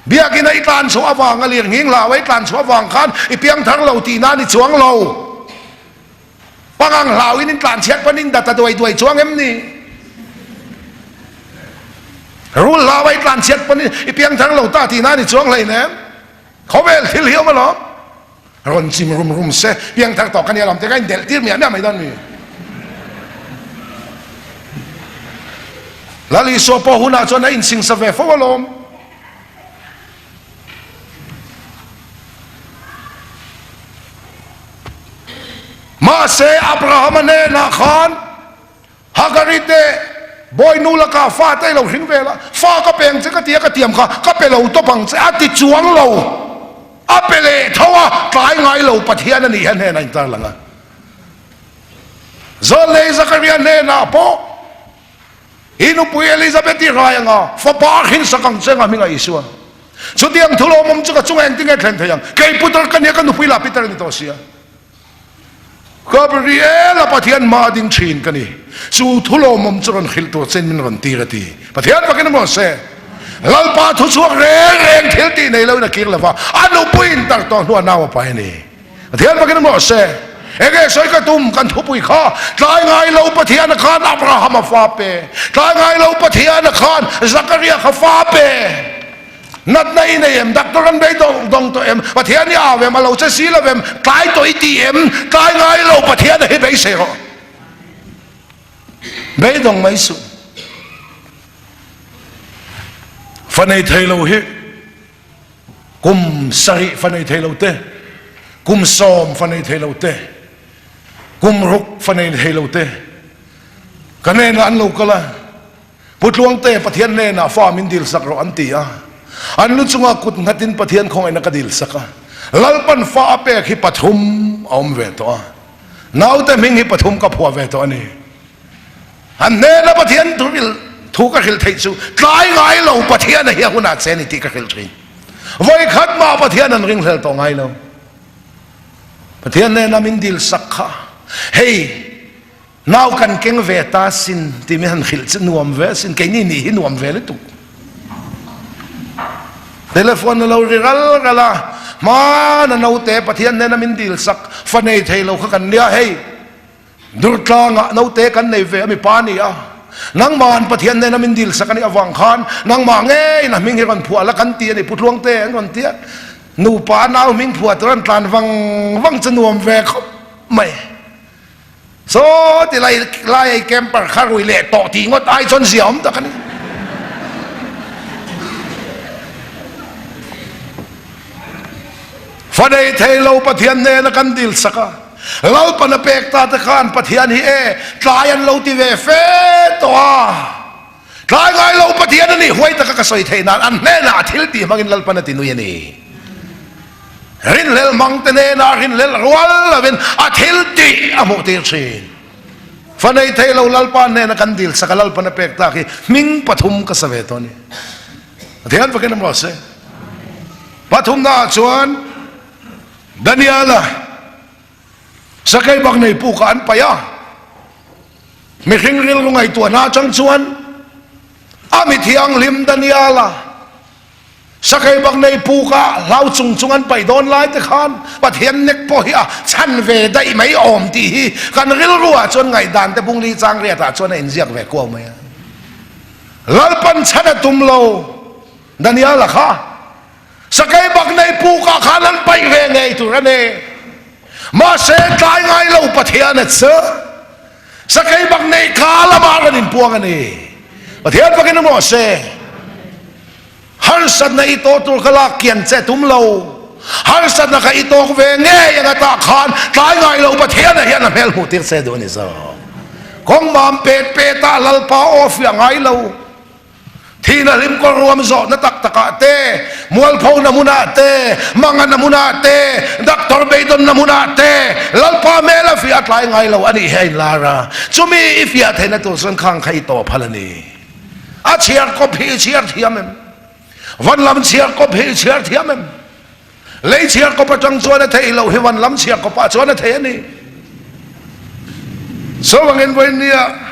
Biakinn a i tlan chhuah avanga lir nghing hlau a i tlan chhuah avang khan i piang thar lo tih nan i chuang lo. Pangang hlauin in tlan chhiat pawn in dat a duai duai chuang em ni? Rul hlau a i tlan chhiat pawn i piang thar lo ta tih nan i chuang hleinem. Khawvel thil hi awm alawm. Rawn chim rum rum se, piangthar tawh ka nia lawm te ka indelh tir miah miah mai dawn mi. Lal Isua pawh hunah chuan a insingsa ve fo alawm. Mahse Abrahama hnenah khan Hagari te bawinu lakah fa te i lo hring vel a, fa ka pe ang che ka ti a, ka tiam kha ka pe lo tawp ang che a ti chuang lo. A pe leh tho a, tlai ngai lo Pathian a nih hian hnenah intar lang a. Zawlnei Zakaria hnenah pawh i nupui Elizabeth i rai anga fapa a hrinsak ang che anga hmingah Isua. Chutiang thu lawmawm chu ka chungah engtin nge thlen thei ang? Kei putar ka nia, ka nupui lah pitar a ni tawh sia. Gabriel a Pathian hma ding thin ka ni. Chu thu lawmawm chu rawn hrilh tur chein min rawn tir a ti. Pathian fakin maw se. Lalpa thu chhuak reng reng thil tih nei loin a kir lova, a nupui in tar tawh hnuah nau a pai a ni. Pathian fakin maw se. Enge sawi ka tum kan thupui kha tlai ngai lo Pathian a khan Abraham a fa pe. Tlai ngai lo Pathian a khan Zakaria kha fa pe. Natna i nei em? Doctor an bei dawng dawng tawh em? Pathian i au em? A lo che si lo em? Tlai tawh i ti em? Tlai ngai lo Pathian a hi beisei rawh. Beidawng mai suh. Fa nei thei lo hi kum sarih fa nei thei lo te, kum sawm fa nei thei lo te, kum ruk fa nei thei lo te ka hnenah an lo kal a. Pu Tluangte, Pathian hnenah fa min dilsak rawh an ti a. An lu chungah kut nghatin Pathian khawngaihna ka dilsak a. Lalpan fa a pek hi pathum a awm ve tawh a. Naute hming hi pathum ka phuah ve tawh a ni. An hnena Pathian thu thu ka hrilh theih chu tlai ngai lo Pathian a hi a hunah che a ni tih ka hrilh thin. Vawikhat mah Pathian an ringhlel tawh ngai lo. Pathian hnena min dilsak kha hei Nau kan keng ve ta sin timi han hrilh chu nuam ve sin keini nih hi nuam ve lutuk. Telephone a lo ri ral ral a, hmana naute Pathian hnena min dil sak fa nei thei lo kha kan nia hei Durtlangah naute kan nei ve a mipa a ni a. Nangma'n Pathian nena min dil sak a nih avang khan nangmah ngeiin a hming hi rawn phuah la kan ti a ni, Pu Tluangte an rawn ti a. Nupa nau hming phuah tur an tlan vang vang chu nuam ve khawp mai. Saw ti lai lai ei camper kha rui leh tawh tih ngawt ai chuan zia awm tak a ni. Fa nei thei lo Pathian hnena kan dil sak a, Lalpan a pek ta te khan Pathian hi e tlai an lo ti ve fe tawh a. Tlai ngai lo Pathian a nih huai taka ka sawi theih nan an hnenah a thil tih hmangin Lalpan a ti nui a ni. Rinhlelh hmang te hnenah rinhlelh rual lovin a thil tih a hmuh tir thin. Fa nei thei lo Lalpa hnena kan dil sak a Lalpan a pek tak hi hming pathum ka sa ve tawh a ni. Pathian fakin awm rawh se. Pathumnaah chuan Daniela Sakei bak nei pukah an paih a, mihring rilru ngaihtuahna atang chuan a mi thianghlim Daniela sakei bak nei pukah hlau chung chung an paih dawn lai te khan Pathian nek pawh hi a chhan ve daih mai awm tih hi kan rilru ah chuan ngaihdan te bungli chang riat ah chuan a inziak ve kuau mai a. Lalpan chhan a tum lo Daniela kha. Sakei bak nei pukah khan an paih ve ngei tur a ni. Mahse tlai ngai lo Pathian a chu sakei bak nei ka lamah rawn inpuang a ni. Pathian fakin awm rawh se. Harsatna i tawh tur kha lak kian che tum lo. Harsatna kha i tawk ve ngei ang atah khan tlai ngai lo Pathian a hian a hmel hmuh tir che duh a ni zawk. Kawng mam pet pet ah Lalpa aw fiah ngai lo. Thihna hlimkawr ruam zawhna tak takah te, mualphona hmunah te, mangana hmunah te, doctor beidawnna hmunah te, Lalpa hmel a fiah a tlai ngai lo a nih hi a inlar a. Chumi i fiah theihna tur chuan khang kha i tawh phal a ni. A chhiar kawp hi i chhiar thiam em? Van lam chhiar kawp hi i chhiar thiam em? Lei chhiar kawp atang chuan a theih loh hi van lam chhiar kawpah chuan a thei a ni. Chuvangin vawinia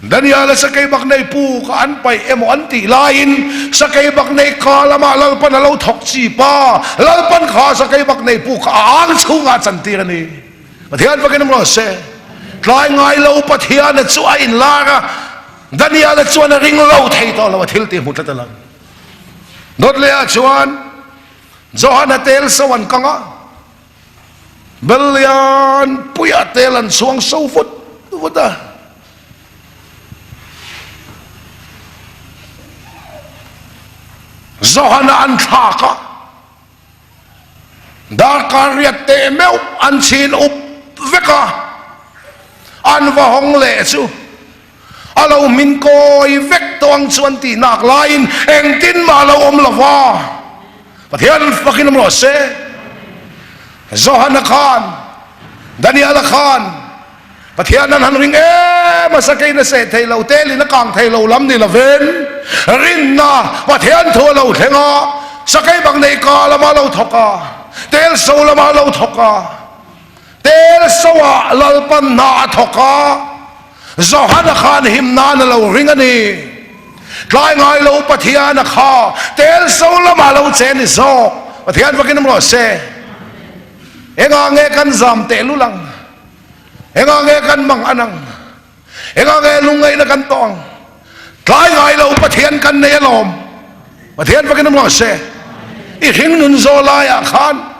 Daniela sakei bak nei pu kha an paih emaw an tih laiin sakei bak nei ka lamah Lalpan a lo thawk chi pa, Lalpan kha sakei bak nei pu kha a ang chhungah a chantir a ni. Pathian fakin awm rawh se. Tlai ngai lo Pathiana chu a inlar a, Daniela chuan a ring lo thei tawh lo, a thil tih hmu tlat a lang. Dawt lehah chuan Johana tel so an kang a, bel lian puiah tel an chhuang so vut vut a. Johana an thlak a, darkar riat teh meuh an chhin up vek a, an va hawng leh chu A lo hmin kawi vek tawh ang chuan tih nak laiin engtin mah a lo awm lo va. Pathian fakin awm rawh se. Johana khan, Daniela khan Pathian an han ring em a, sakeiin a seh thei lo, telin a kang thei lo lam ni lovin rinna Pathian thu a lo thleng a, sakei bang nei ka lamah a lo thawk a, tel so lamah a lo thawk a. Tel soah Lalpan hna a thawk a, Johana khan him nan a lo ring a ni. Tlai ngai lo Pathian a kha tel so lamah lo che ni zawk. Pathian fakin awm rawh se. Engah nge kan zam tehlul ang? Engah nge kan mang an ang? Engah nge lungngaihna kan tawh ang? Tlai ngai lo Pathian kan nei alawm. Pathian fakin awm rawh se. I hringnun zaw laiah khan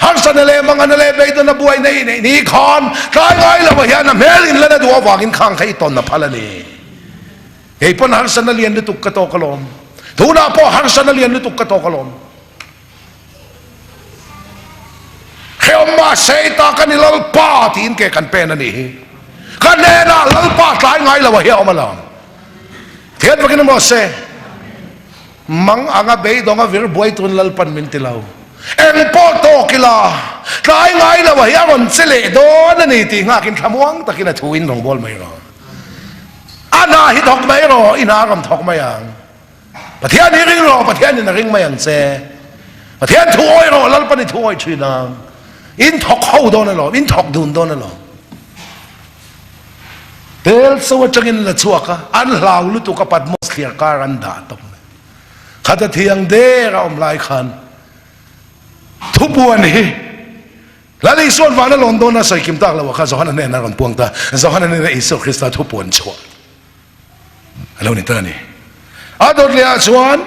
harsatna leh mangana leh beidawna buaina i neih ni khan tlai ngai lo hian a hmel in lana duh avangin khang kha i tawn a phal a ni. Kei pawn harsatna lian lutuk ka tawk alawm. Tunah pawh harsatna lian lutuk ka tawk alawm. Hrehawm mahse i ta ka ni Lalpa tiin ke kan pen a nih hi. Ka hnenah Lalpa tlai ngai lo a hi a awm a lang. Thian vakin emaw se mang anga beidawng a vir buai tun Lalpan min ti lo. Eng pawh tawk ila tlai ngai lo a hi a rawn che leh dawn a ni tih nghakin thlamuang takin a thu in rawngbâwl mai rawh. A hna hi thawk mai rawh, i hna a rawn thawk mai ang. Pathian hi ring rawh, Pathian in a ring mai ang che. Pathian thu awi rawh, Lalpan i thu awi thin ang. In thawk ho dawn alawm, in thawk dun dawn alawm. Tel so atangin la chhuak a, an hlau lutuk a Patmos thliar kar an dah tawp mai. Khata thiang der a awm lai khan thupuan hi Lal Isuan vana lawn dawn a sawi kim tak lo a kha Johana hnenah a rawn puang ta. Johana hnenah Isua Krista thupuan chhuah. A lo ni ta a ni. A dawt leh ah chuan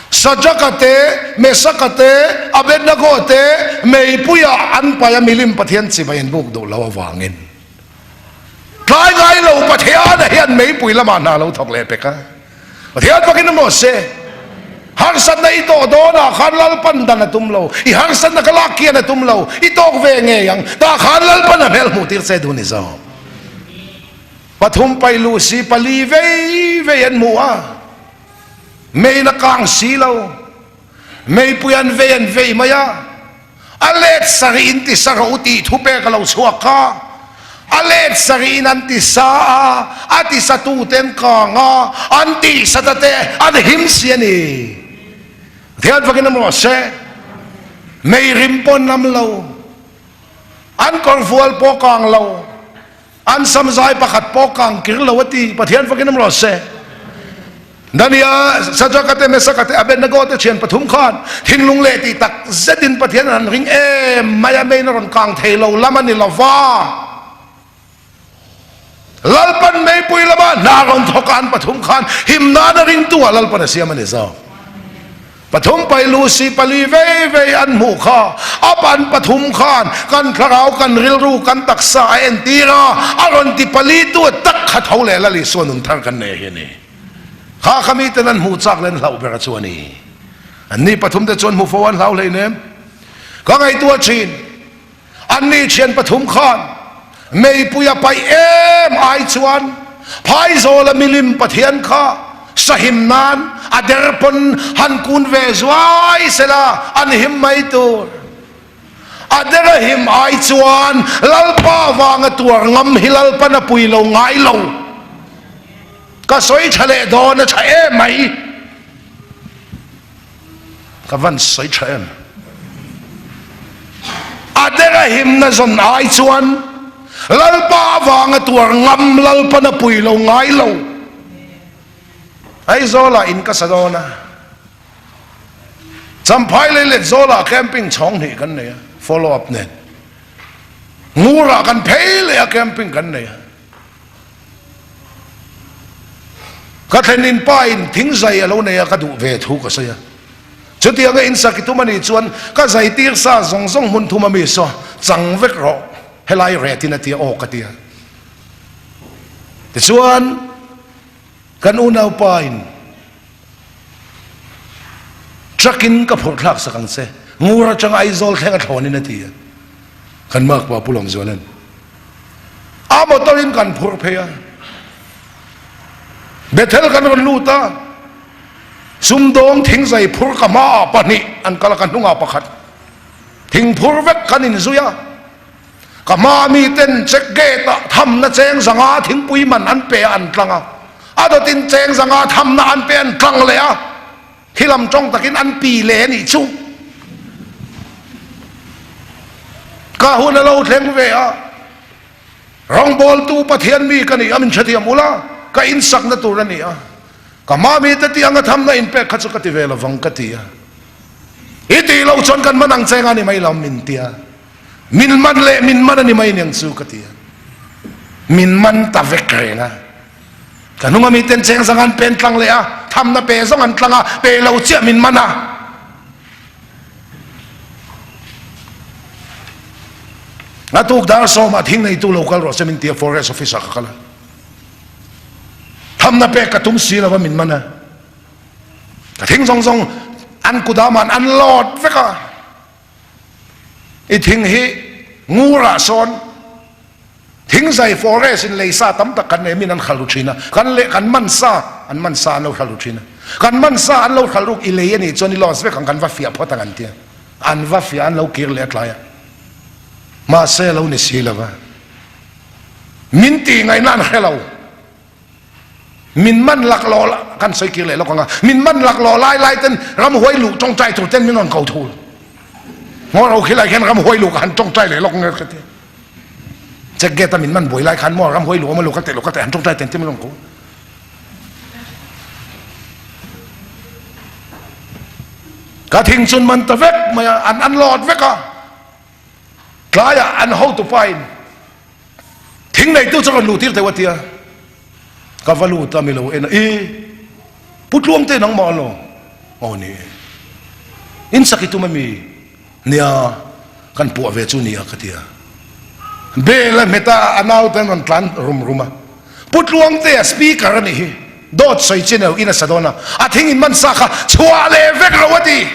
Sadraka te, Mesaka te, Abednego te meipuiah an paih a milim Pathian chibai an buk duh lo avangin tlai ngai lo Pathiana hian meipui lamah hna lo thawk leh pek a. Pathian fakin emaw se harsatna i tawh dawnah khan Lalpan dan a tum lo, i harsatna ka lak kian a tum lo, i tawk ve ngei ang, tah khan Lalpan a hmel hmuh tir che duh ni zawk. Pathum pai luh si pali vei vei an hmu a, meiin a kang si lo, meipui an vei an vei mai a, a let sarih in ti sa rawh u tih thupek a lo chhuak kha, a let sarih in an ti sa a, a ti sa tute an kang a, an tih sa ta te an him si a ni. Pathian fakin awm rawh se, mei rim pawh an lam lo, an kawrfual pawh kang lo. An samzai pakhat pawh kang kir lo a ti. Pathian fakin awm rawh se. Dania, Sadraka te, Mesaka te, Abednego te thian pathum khan thinlung leh tih tak zetin Pathian an ring em mai a, meiin a rawn kang thei lo lam a ni lo va. Lalpan meipui lama hna rawn thawk a an pathum khan him nan a ringtu ah Lalpan a siam a ni zawk. Pathum pai Lucy pali vei vei an hmuh kha a pan pathum khan kan thlarau kan rilru kan taksa a entir a, a rawn ti pali tu tak kha tho leh Lal Isua nun thar kan nei hi a ni. Kha kha miten an hmuh chak leh an hlauh ber a chu a ni. Anni pathum te chuan hmu fo an hlau hleinem. Ka ngaihtuah thin. Anni thian pathum khan meipui a paih em ai chuan Phaizawla milim Pathian kha sahim nan a der pawn han kun ve zuai sela an him mai tur. A der a him ai chuan Lalpa vanga tuar ngam hi Lalpan a pui lo ngai lo. Ka sawi tha leh dawn a tha em mai. Ka van sawi tha em? A dera himna zawn ai chuan Lalpa avanga tuar ngam Lalpan a pui lo ngai lo. Aizawlah in ka sa dawn a, Champhai lei let zawlah camping chhawng hnih kan nei a, follow up nen. Ngurah kan phei leh a camping kan nei a. Ka thlenin pa in thing zai a lo nei a, ka duh ve thu ka sawi a. Chutianga in sak i tum a nih chuan ka zai tir sa zawng zawng hmun thum a mi saw chang vek rawh, helai ret in a tia aw ka tia. Tichuan kan unaupa in truck in ka phurh thlak sak ang che, Ngur atanga Aizawl thleng a thlawn in a ti a. Kan makpa Pu Lawmzuala'n a motor in kan phurh phei a, Bethel kan rawn lut a, sumdawng thingzai phur ka hmaah pahnih an kal a, ka hnungah pakhat thing phur vek kan inzui a, ka hma mi ten check gate ah thamna cheng zanga thingpui man an pe a an tlang a, a dawtin cheng zanga thamna an pe an tlang leh a. Khi lam tawng takin an pi leh a nih chu. Ka hun a lo thleng ve a, rawngbawltu Pathian mi ka ni a, min hrethiam ula, ka insakna tur a ni a, ka hma mite tih anga thamna inpek kha chu ka ti ve lovang ka ti a. I tih loh chuan kan man ang che nga ni mai lo min ti a, min man leh min man a ni mai niang chu ka ti a, min man ta vek reng a. Ka hnunga miten cheng zang an pen tlang leh a, thamna pe zawng an tlang a, pe lo chiah min man a. A tuk dar sawmah thing neitu lo kal rawh se min ti a, forest office ah ka kal a. Thamna pek ka tum si lova min man a. Ka thing zawng zawng an kudam an load vek a. I thing hi ngurah sawn thingzai forest in lei sa tam tak kan nei min an hral ru thin a, kan leh kan man sa an man sa an lo hral ru thin a, kan man sa an lo hral ruk i lei a nih chuan i loss vek ang kan va fiah phawt ang an tia, an va fiah an lo kir leh a tlai a, mahse a lo ni si lova min tih ngaihna an hre lo. Min man laklawh la, kan sawi kir leh lawk ang a, min man laklawh lai lai ten ramhuai luh tawngtai tur ten min rawn ko thul. Ngaw ro khi lai khian ramhuai luh ka han tawngtai leh lawk ang ka ti. Check gate a min man buai lai khan maw ramhuai luh awm a luh ka teh luh ka teh han tawngtai ten te min rawn ko. Ka thing chun man ta vek mai a, an an lawt vek a. Tlaiah an hotupa in thing neitu chu rawn luh tir teuh a tia. Ka va lut a, mi lo en a, I Pu Tluangte nangmah alaw? Aw ni e. In sak i tum ami? Nia, kan puah ve chu nia ka ti a. Bel a hmet a, a naute an rawn tlan rum rum a. Pu Tluangtea speaker a nih hi, dawt sawi chi neu in a sa dawn a, a thing in man sa kha chhuah leh vek lo a ti.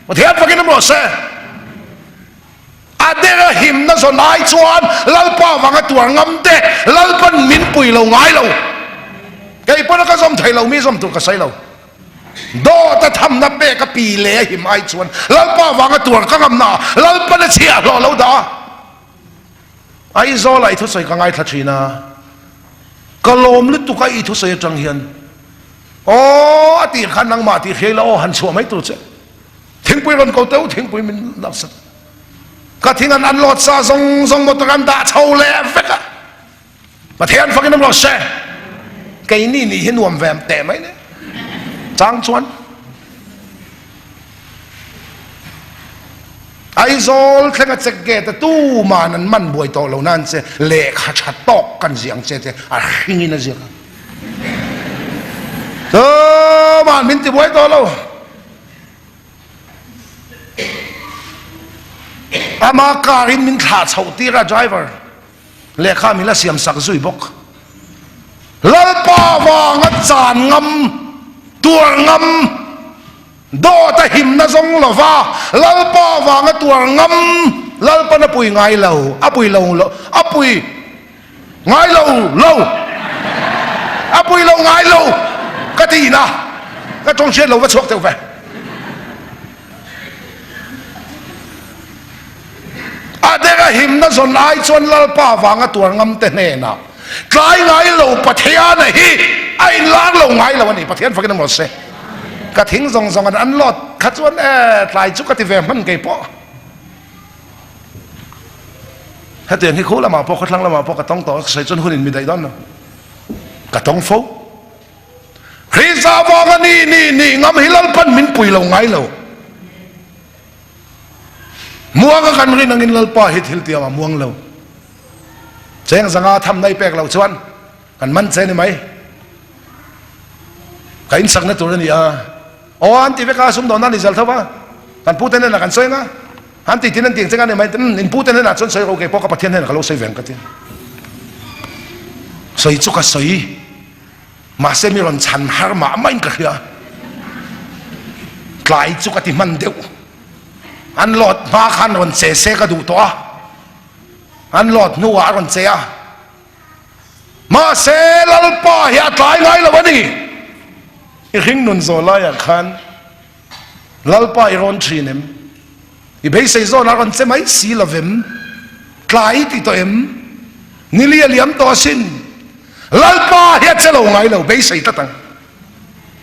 Pathian fakin awm rawh se. A dera himna zawn ai chuan Lalpa vanga tuar ngam te Lalpan min pui lo ngai lo. Kei pawn a ka zawm thei lo mi zawm tur ka sawi lo. Dawt a thamna pek a pi leh a him ai chuan Lalpa vanga tuar ka ngamna ah Lalpan a chhiah hlawh lo dah a. Aizawl ah i thusawi ka ngaithla thin a, ka lawm lutuk a i thusawi atang hian aw a tih khan nangmah tih hriai la aw han chhuah mai tur che. Thingpui rawn ko teuh thingpui min laksak. Ka thing an unload sa zawng zawng motor an dah chho leh vek a. Pathian fakin awm rawh se. Keini nih hi nuam ve teh mai ne. Chang chuan Aizawl thlenga check gate a tuman an man buai tawh lo nan che lehkha tha tawk kan ziah ang che te a hringin a ziak a. Tuman min ti buai tawh lo. Ama car in min thlah chhoh tir a driver lehkha min la siam sak zui bawk. Lalpa vanga chan ngam, tuar ngam, dawt a himna zawng lova Lalpa vanga tuar ngam, Lalpan a pui ngai lo, a pui lo lo, a pui Ngai lo lo. A pui lo ngai lo ka ti na. Ka tawng hriat lo va chhuak teuh ve. A dek a himna zawn ai chuan Lalpa vanga tuar ngam te hnenah tlai ngai lo Pathiana hi a inlar lo ngai lo a ni. Pathian fakin a maw se. Ka thing zawng zawng an unload kha chuan e tlai chu ka ti ve hman kei pawh. Hetiang hi khu lamah pawh khawthlang lamah pawh ka tawng tawh a, ka sawi chuan hun in mi daih dawn lo. Ka tawng fo. Krista vanga ni ni ni ngam hi Lalpan min pui lo ngai lo. Muanga kan rin angin Lalpa hi thil tiam a muang lo. Cheng zanga tham nai pek lo chuan kan man che ni mai. Ka in sakna tur a ni a. Aw an ti vek a, sumdawn nan i zal tho va. Kan pute hnenah kan sawi anga. An ti tin an ti ang che nga ni mai. Umm in pute hnenah chuan sawi ro kei pawh ka Pathian hnenah ka lo sawi ve ang ka ti. Sawi chu ka sawi. Mahse mi rawn chhan har mah mah in ka hria. Tlai chu ka ti hman deuh. An lawt hma khan rawn che se ka duh tawh a. An lawt hnuah a rawn che a. Mahse Lalpa hi a tlai ngai lo a ni. I hringnun zawh laiah khan Lalpa i rawn thin em? I beisei zawn a rawn che mai si lo vem? Tlai i ti tawh em? Nili a liam tawh asin. Lalpa hi a che lo ngai lo, beisei tlat ang.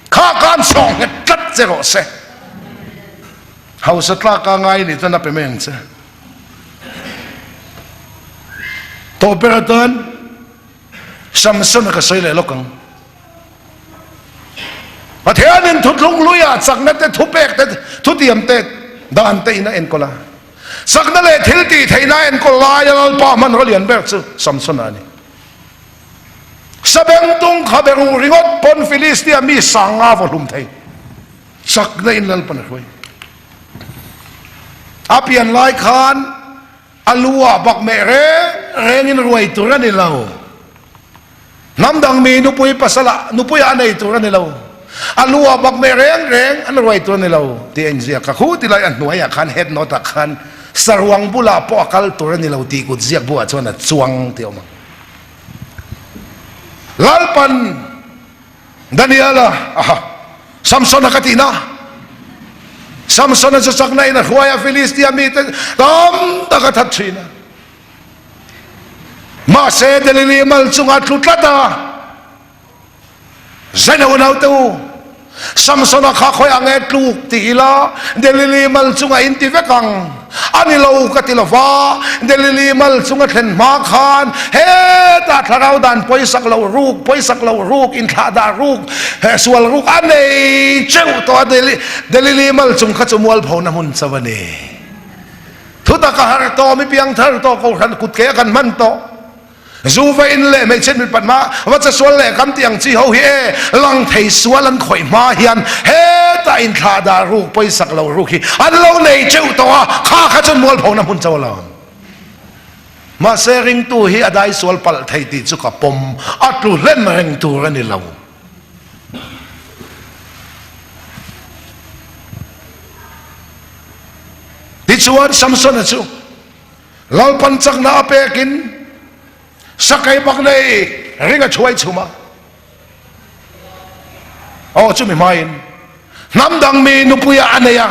Kha khan sawh nghet tlat che rawh se. Hausa tlaka ngai nih chuan a pe mai ang che. Tawh ber atan Samson a ka sawi leh lawk ang. Pathianin thuthlung hluiah chakna te, thupek te, thutiam te, dan te in a enkawl a. Chakna leh thil tih theihna a enkawl laia Lalpa hmanraw lian ber chu Samsona a ni. Sabengtung kha be ruh ringawt pawn Filistia mi sanga vaw hlum thei. Chakna in Lalpan a hruai. A pian lai khan a lu ah bak meh reng reng in ruai tur a ni lo. Hnam dang mi nupui pasal ah nupui ah a nei tur a ni lo. A lu ah bak meh reng reng an ruai tur a ni lo tih a inziak a. Khu ti lai a hnuai ah khan head note ah khan saruang bulah pawh a kal tur a ni lo tih kut ziak buah chuan a chuang tih a awm ang. Lalpan Daniela, aha, Samsona ka tihna. Samsona chu chakna in a hruai a, Filistia mite tam tak a that thin a. Mahse Delili mal chunga tlu tlat a, Zaino naute u, Samsona kha khawi ang e tluk ti ila, Delili mal chunga in ti vek ang. A ni lo ka ti lova, Delili mal chunga thlen hma khan hetah thlarau dan pawisak loh ruk, pawisak loh ruk, inthlah dah ruk, sual ruk a nei teuh tawh a, Delili mal chung kha chu mualphona hmun chauh a ni. Thutak a har tawh, mi piangthar tawh, kohhran kut ke a kan hman tawh. Zu va in leh hmeichhe mipat hma va che sual leh kan tih ang chi ho hi e lang thei sual an khawih hma hian hetah inthlah dah ruk pawisak lo ruk hi an lo nei teuh tawh a, kha kha chuan mualphona hmun cho lo. Mahse ringtu hi a dai sual palh thei tih chu ka pawm, a tlu hlen reng tur a ni lo. Tichuan Samsona chu Lalpan chakna a pekin sakei bak nei ring a thuai chhum a. Aw chumi hmain hnam dang mi nupuia a nei a.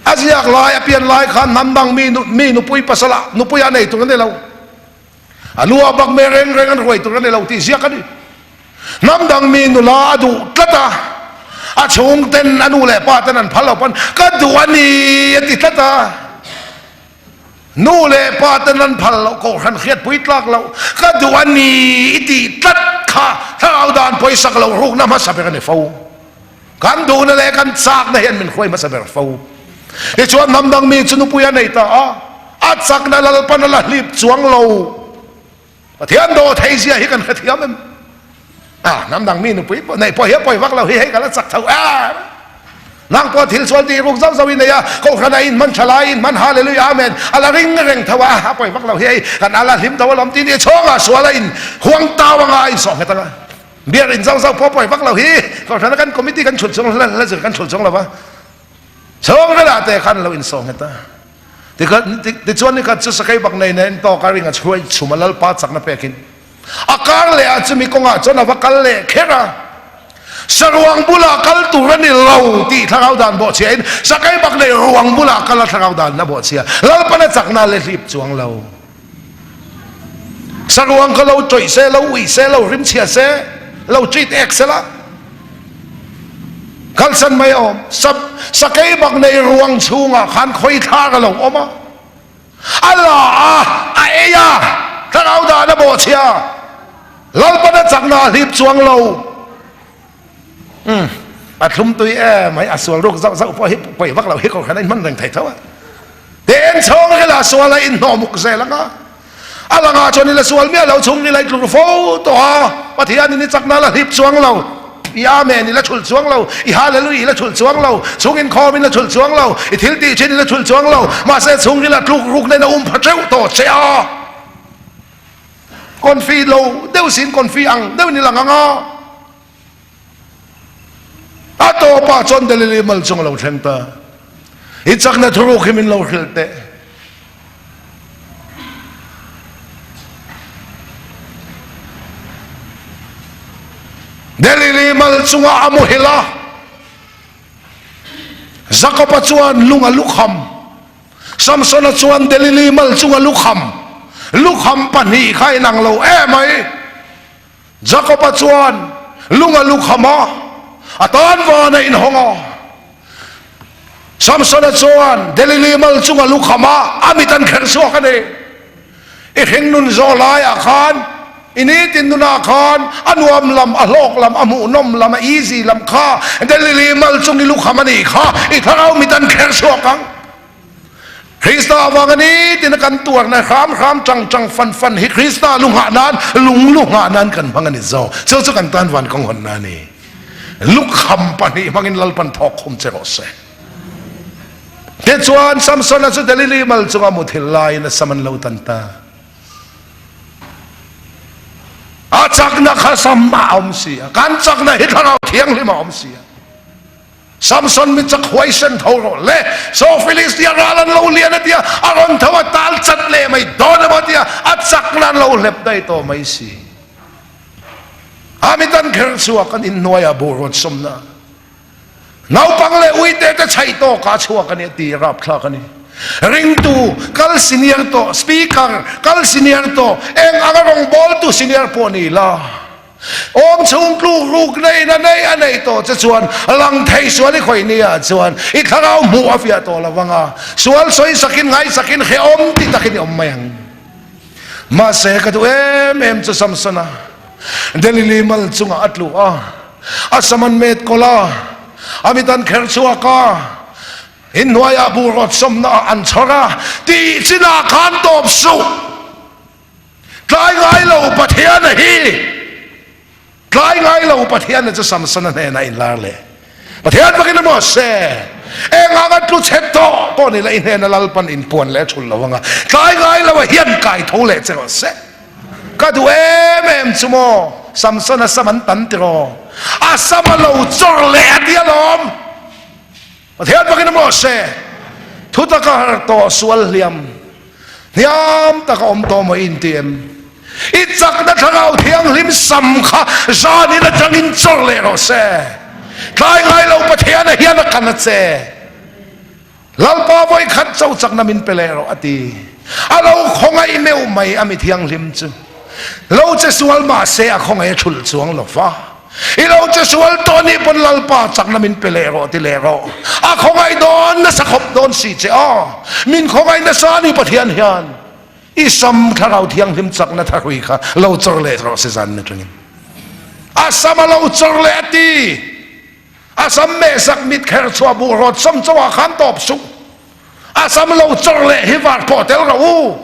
A ziak lai a pian lai khan hnam dang mi mi nupui pasala nupuia a nei tur a ni lo. A lu ah bak me reng reng an ruai tur a ni lo tih ziak a ni. Hnam dang mi nula a duh tlat a, a chhungten a nu leh pa ten an phal lo pawn ka duh a ni a ti tlat a. Nu leh pa ten an phal loh kohhran hriatpui tlak loh ka duh a ni i tih tlat kha thlarau dan pawisak loh rukna hmasa ber a ni fo. Kan duhna leh kan chakna hian min hruai hmasa ber fo. Tichuan hnam dang mi chu nupui a nei ta a, a chakna Lalpan a la hlip chuang lo. Pathian dawh thei zia hi kan hrethiam em? Ah, hnam dang mi nupui pawh neih pawh hi a pawi vak lo hi hei ka la chak tho em? Nang pawh thil sual tih ruk zauh zauh i nei a, kohhran a inhman tha lai, inhman hallelujah amen a la ring reng tho a, a pawi vak lo hi hei kan a la hlim tho alawm ti ni chhawngah sual a in huang tau anga a insawh nghet anga. Biak in zauh zauh pawh pawi vak lo hi kohhran a kan committee kan chhulh chuang hla hla zir kan chhulh chuang lo va, chhawng velah te khan lo insawh nghet a. Tichuan nikhat chu sakei bak nei nen tawk a ring a chhuai chhum a Lalpa chakna pekin a kar leh ah chumi kawngah chuan a va kal leh kher a. Saruang bulah kal tur a ni lo tih thlarau dan bawhchhia in sakei bak nei ruang bulah kal a thlarau dan a bawhchhia. Lalpan a chakna le hlip chuang lo. Saruang kha lo tawih se, lo uih se, lo rimchhia se, lo treat ek se la, kalsan mai a awm. Sakei bak nei ruang chhungah khan khawi thlar a lo awm a, a la a, a ei a, thlarau dan a bawhchhia, Lalpan a chakna a hlip chuang lo. Umm, a thlum tui em mai, a sual ruk zauh zauh pawh hi pawi vak lo hi kohhran a inhman reng thei tho a. Ten chhawng rila sual a inhnawh muk zel ang a, a langah chuan i la sual miah lo chhung rila i tlur fo tawh a, Pathianin i chakna la hlip chuang lo, i Amen i la chhulh chuang lo, i Hallelujah i la chhulh chuang lo, chhung inkhawm in la chhulh chuang lo, i thil tih thin i la chhulh chuang lo, mahse chhung rila tluk ruk nen a um pha teuh tawh che a. Confi lo deuh siin confi ang deuhin i lang ang a. A tawpah chuan Delili mal chung a lo thleng ta. I chakna thuruk hi min lo hrilh teh. Delili mal chungah a muhil a. Jakoba chuan lung a lukham. Samsona chuan Delili mal chung a lukham. Lukham pahnih kha inang lo emai. Jakoba chuan lung a lukham a, a tan van a inhawng a. Samsona chuan Delili mal chung a lukham a, a mit an kherh chhuak a ni. I hringnun zawh laiah khan, i nitin nunah khan a nuam lam, a hlawk lam, a hmuhnawm lam, a easy lam kha Delili mal chung i lukham a nih kha i thlarau mit an kherh chhuak ang. Krista avanga nitin a kan tuarna hram hram tang tang fan fan hi Krista lu nghah nan, lung lu nghah nan kan hmang a ni zawk. Chu chu kan tan van kawng hawnna a ni. Lukham pahnih hmangin Lalpan thawk khum che rawh se. Tichuan Samsona chu Delili mal chunga muthilh laiin a sam an lo tan ta. A chakna kha sam ah a awm si a, kan chakna hi Thlarau Thianghlim ah a awm si a. Samson mi chak huaisen tho rawh le, saw Filistia ral an lo lian a tia, a rawn tho a tal chat leh mai dawn emaw tia, a chakna an lo hlep daih tawh mai si. A mit an kher chhuak an inhnuaiah buh rawn sawmna naupang leh uite te chhaih tawkah a chhuak a ni a ti rapthlak a ni. Ringtu kal senior tawh, speaker kal senior tawh, eng anga rawngbawltu senior pawh ni la, Awm chhung tluk ruk neiin a nei a neih tawh che chuan lang thei sual i khawih ni ah chuan i thlarau hmuh a fiah tawh lo vang a, sual sawi sakin ngai sakin hrehawm ti takin i awm mai ang. Mahse ka duh em em chu Samsona Delili mal chungah a tlu a, a sam an met kawlh a, a mit an kher chhuak a, inhnuaiah buh rawt sawmna ah an chhawr a, tih chinah khan tawp suh. Tlai ngai lo Pathiana hi Tlai ngai lo Pathiana chu Samsona hnenah a inlar leh. Pathian fakin emaw se, eng anga tlu chhe tawh pawh ni la i hnena Lalpan inpuan leh a thulh lo anga tlai ngai lo a hian kai tho leh che rawh se. Ka duh em em chu maw Samsona sam an tan tiraw? A sam a lo chawr leh a ti alawm. Pathian fakin emaw se, Thutak a har tawh sual hliam hniam tak a awm tawh maw i inti em? I chakna thlarau thianghlim sam kha zanin atangin chawr leh rawh se. Tlai ngai lo Pathiana hian a kan a che. Lalpa vawi khat cho chakna min pe leh rawh a ti. A lo khawngaih meuh mai a mi thianghlim chu. Lo che sual mahse a khawngaih a thulh chuang lo va. I lo che sual tawh anih pawn Lalpa chakna min pe leh rawh ti leh rawh. A khawngaih dawn nasa khawp dawn si che aw. Min khawngaih nasa a ni Pathian hian. I sam thlarau thianghlim chakna thahrui kha lo chawr leh rawh se zan atangin. A sam a lo chawr leh a ti. A sam mehsak mit kher chhuah buh rawt sawm chauhah khan tawp suh. A sam lo chawr leh hi var pawh tel rawh u.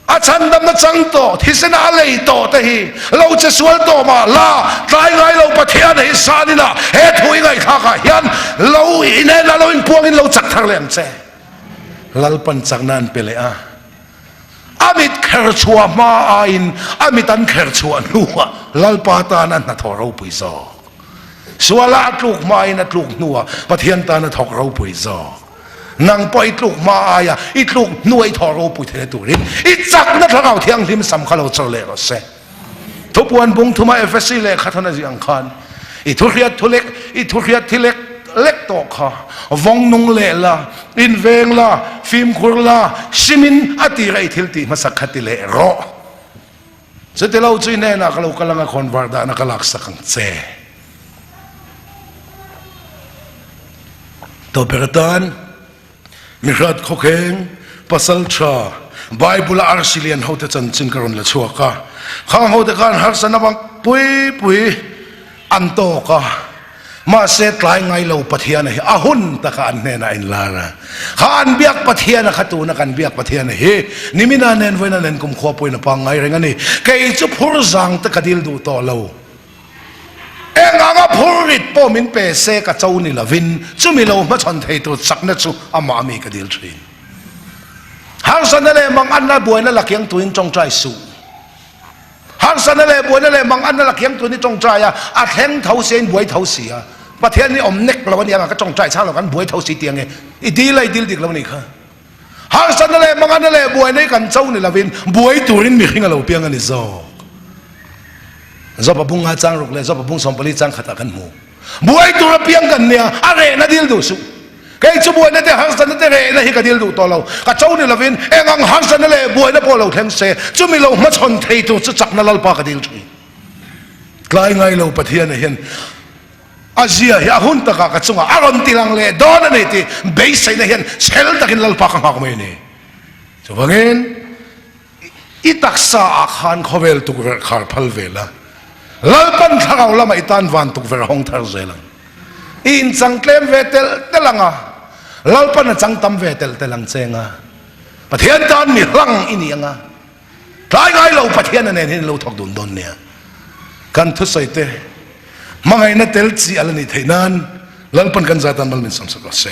A chhandamna chang tawh, thisena a lei tawh te hi lo che sual tawh mah la, tlai ngai lo Pathian hi san ina he thu i ngaihthlak ah hian lo inen a lo inpuangin lo chak thar leh ang che. Lalpan chakna an pe leh a, a mit kher chhuah hma aiin a mit an kher chhuah hnuah Lalpa tan a hnathawh ropui zawk. Suala a tluk hmain a tluk hnuah Pathian tan a thawk ropui zawk. Nang pawh i tluk hma aia i tluk hnuah i thawh ropui theihna turin i chakna thlarau thianghlim sam kha lo chawr leh rawh se. Thupuan bung thuma Efesi lehkha thawn a ziah ang khan i thuhriat thu lek i thuhriat thi lek lek tawh kha vawng nung leh la, inveng la, fimkhur la, simin a tira i thil tih hmasak kha ti leh rawh. Chuti lo chu i hnenah ka lo kal anga khawnvar dahna ka laksak ang che. Tawper atan Mihrat khawkheng, pasal tha, Bible-a arsi lian hote chanchin ka rawn la chhuak a. Khang hote khan harsatna bang pui pui an tawk a. Mahse tlai ngai lo Pathiana hi a hun taka an hnenah a inlar a. Kha an biak Pathiana kha tuna kan biak Pathiana hi nimina nen vawiina nen kumkhua pawhin a pangngai reng a ni. Kei chu phur zang te ka dil duh tawh lo. Eng anga phur rit pawh min pe se ka cho ni lovin chumi lo hmachhawn thei tur chakna chu amah ami ka dil thin. Harsatna leh manganna buaina la kiang tuin tawngtai suh. Harsatna leh buaina leh manganna la kiang tuin i tawngtai a, a thleng tho si a, in buai tho si a. Pathian hi awm nek lo a nia nga ka tawngtai chang lo kan buai tho si tiang e. I dil a i dil dik lo a nih kha. Harsatna leh manganna leh buaina hi kan cho ni lovin buai turin mihring a lo piang a ni zawk. Job-a bung nga chang ruk leh Job-a bung 14 chang khatah kan hmu. Buai tur a piang kan nia, a rehna dil duh suh. Kei chu buaina te harsatna te rehna hi ka dil duh tawh lo. Ka cho ni lovin eng ang harsatna leh buaina pawh lo thleng se, chumi lo hmachhawn thei tur chu chakna Lalpa ka dil thin. Tlai ngai lo Pathiana hian a zia hi a hun takah ka chungah a rawn tilang leh dawn a ni tih beiseina hian chhel takin Lalpa ka nghak mai a ni. Chuvangin I taksa ah khan khawvel tukverh khar phal ve la, Lalpan thlarau lamah i tan van tukverh hawng thar zel ang. I inchang tlem ve telh telh ang a, Lalpan a chang tam ve telh telh ang che ang a, Pathian tan mi hlang i ni ang a, tlai ngai lo Pathian a nen hian i lo thawk dun dawn nia. Kan thusawi te hmangaihna tel chi a la nih theih nan Lalpan kan zatan mal min sawmsak rawh se.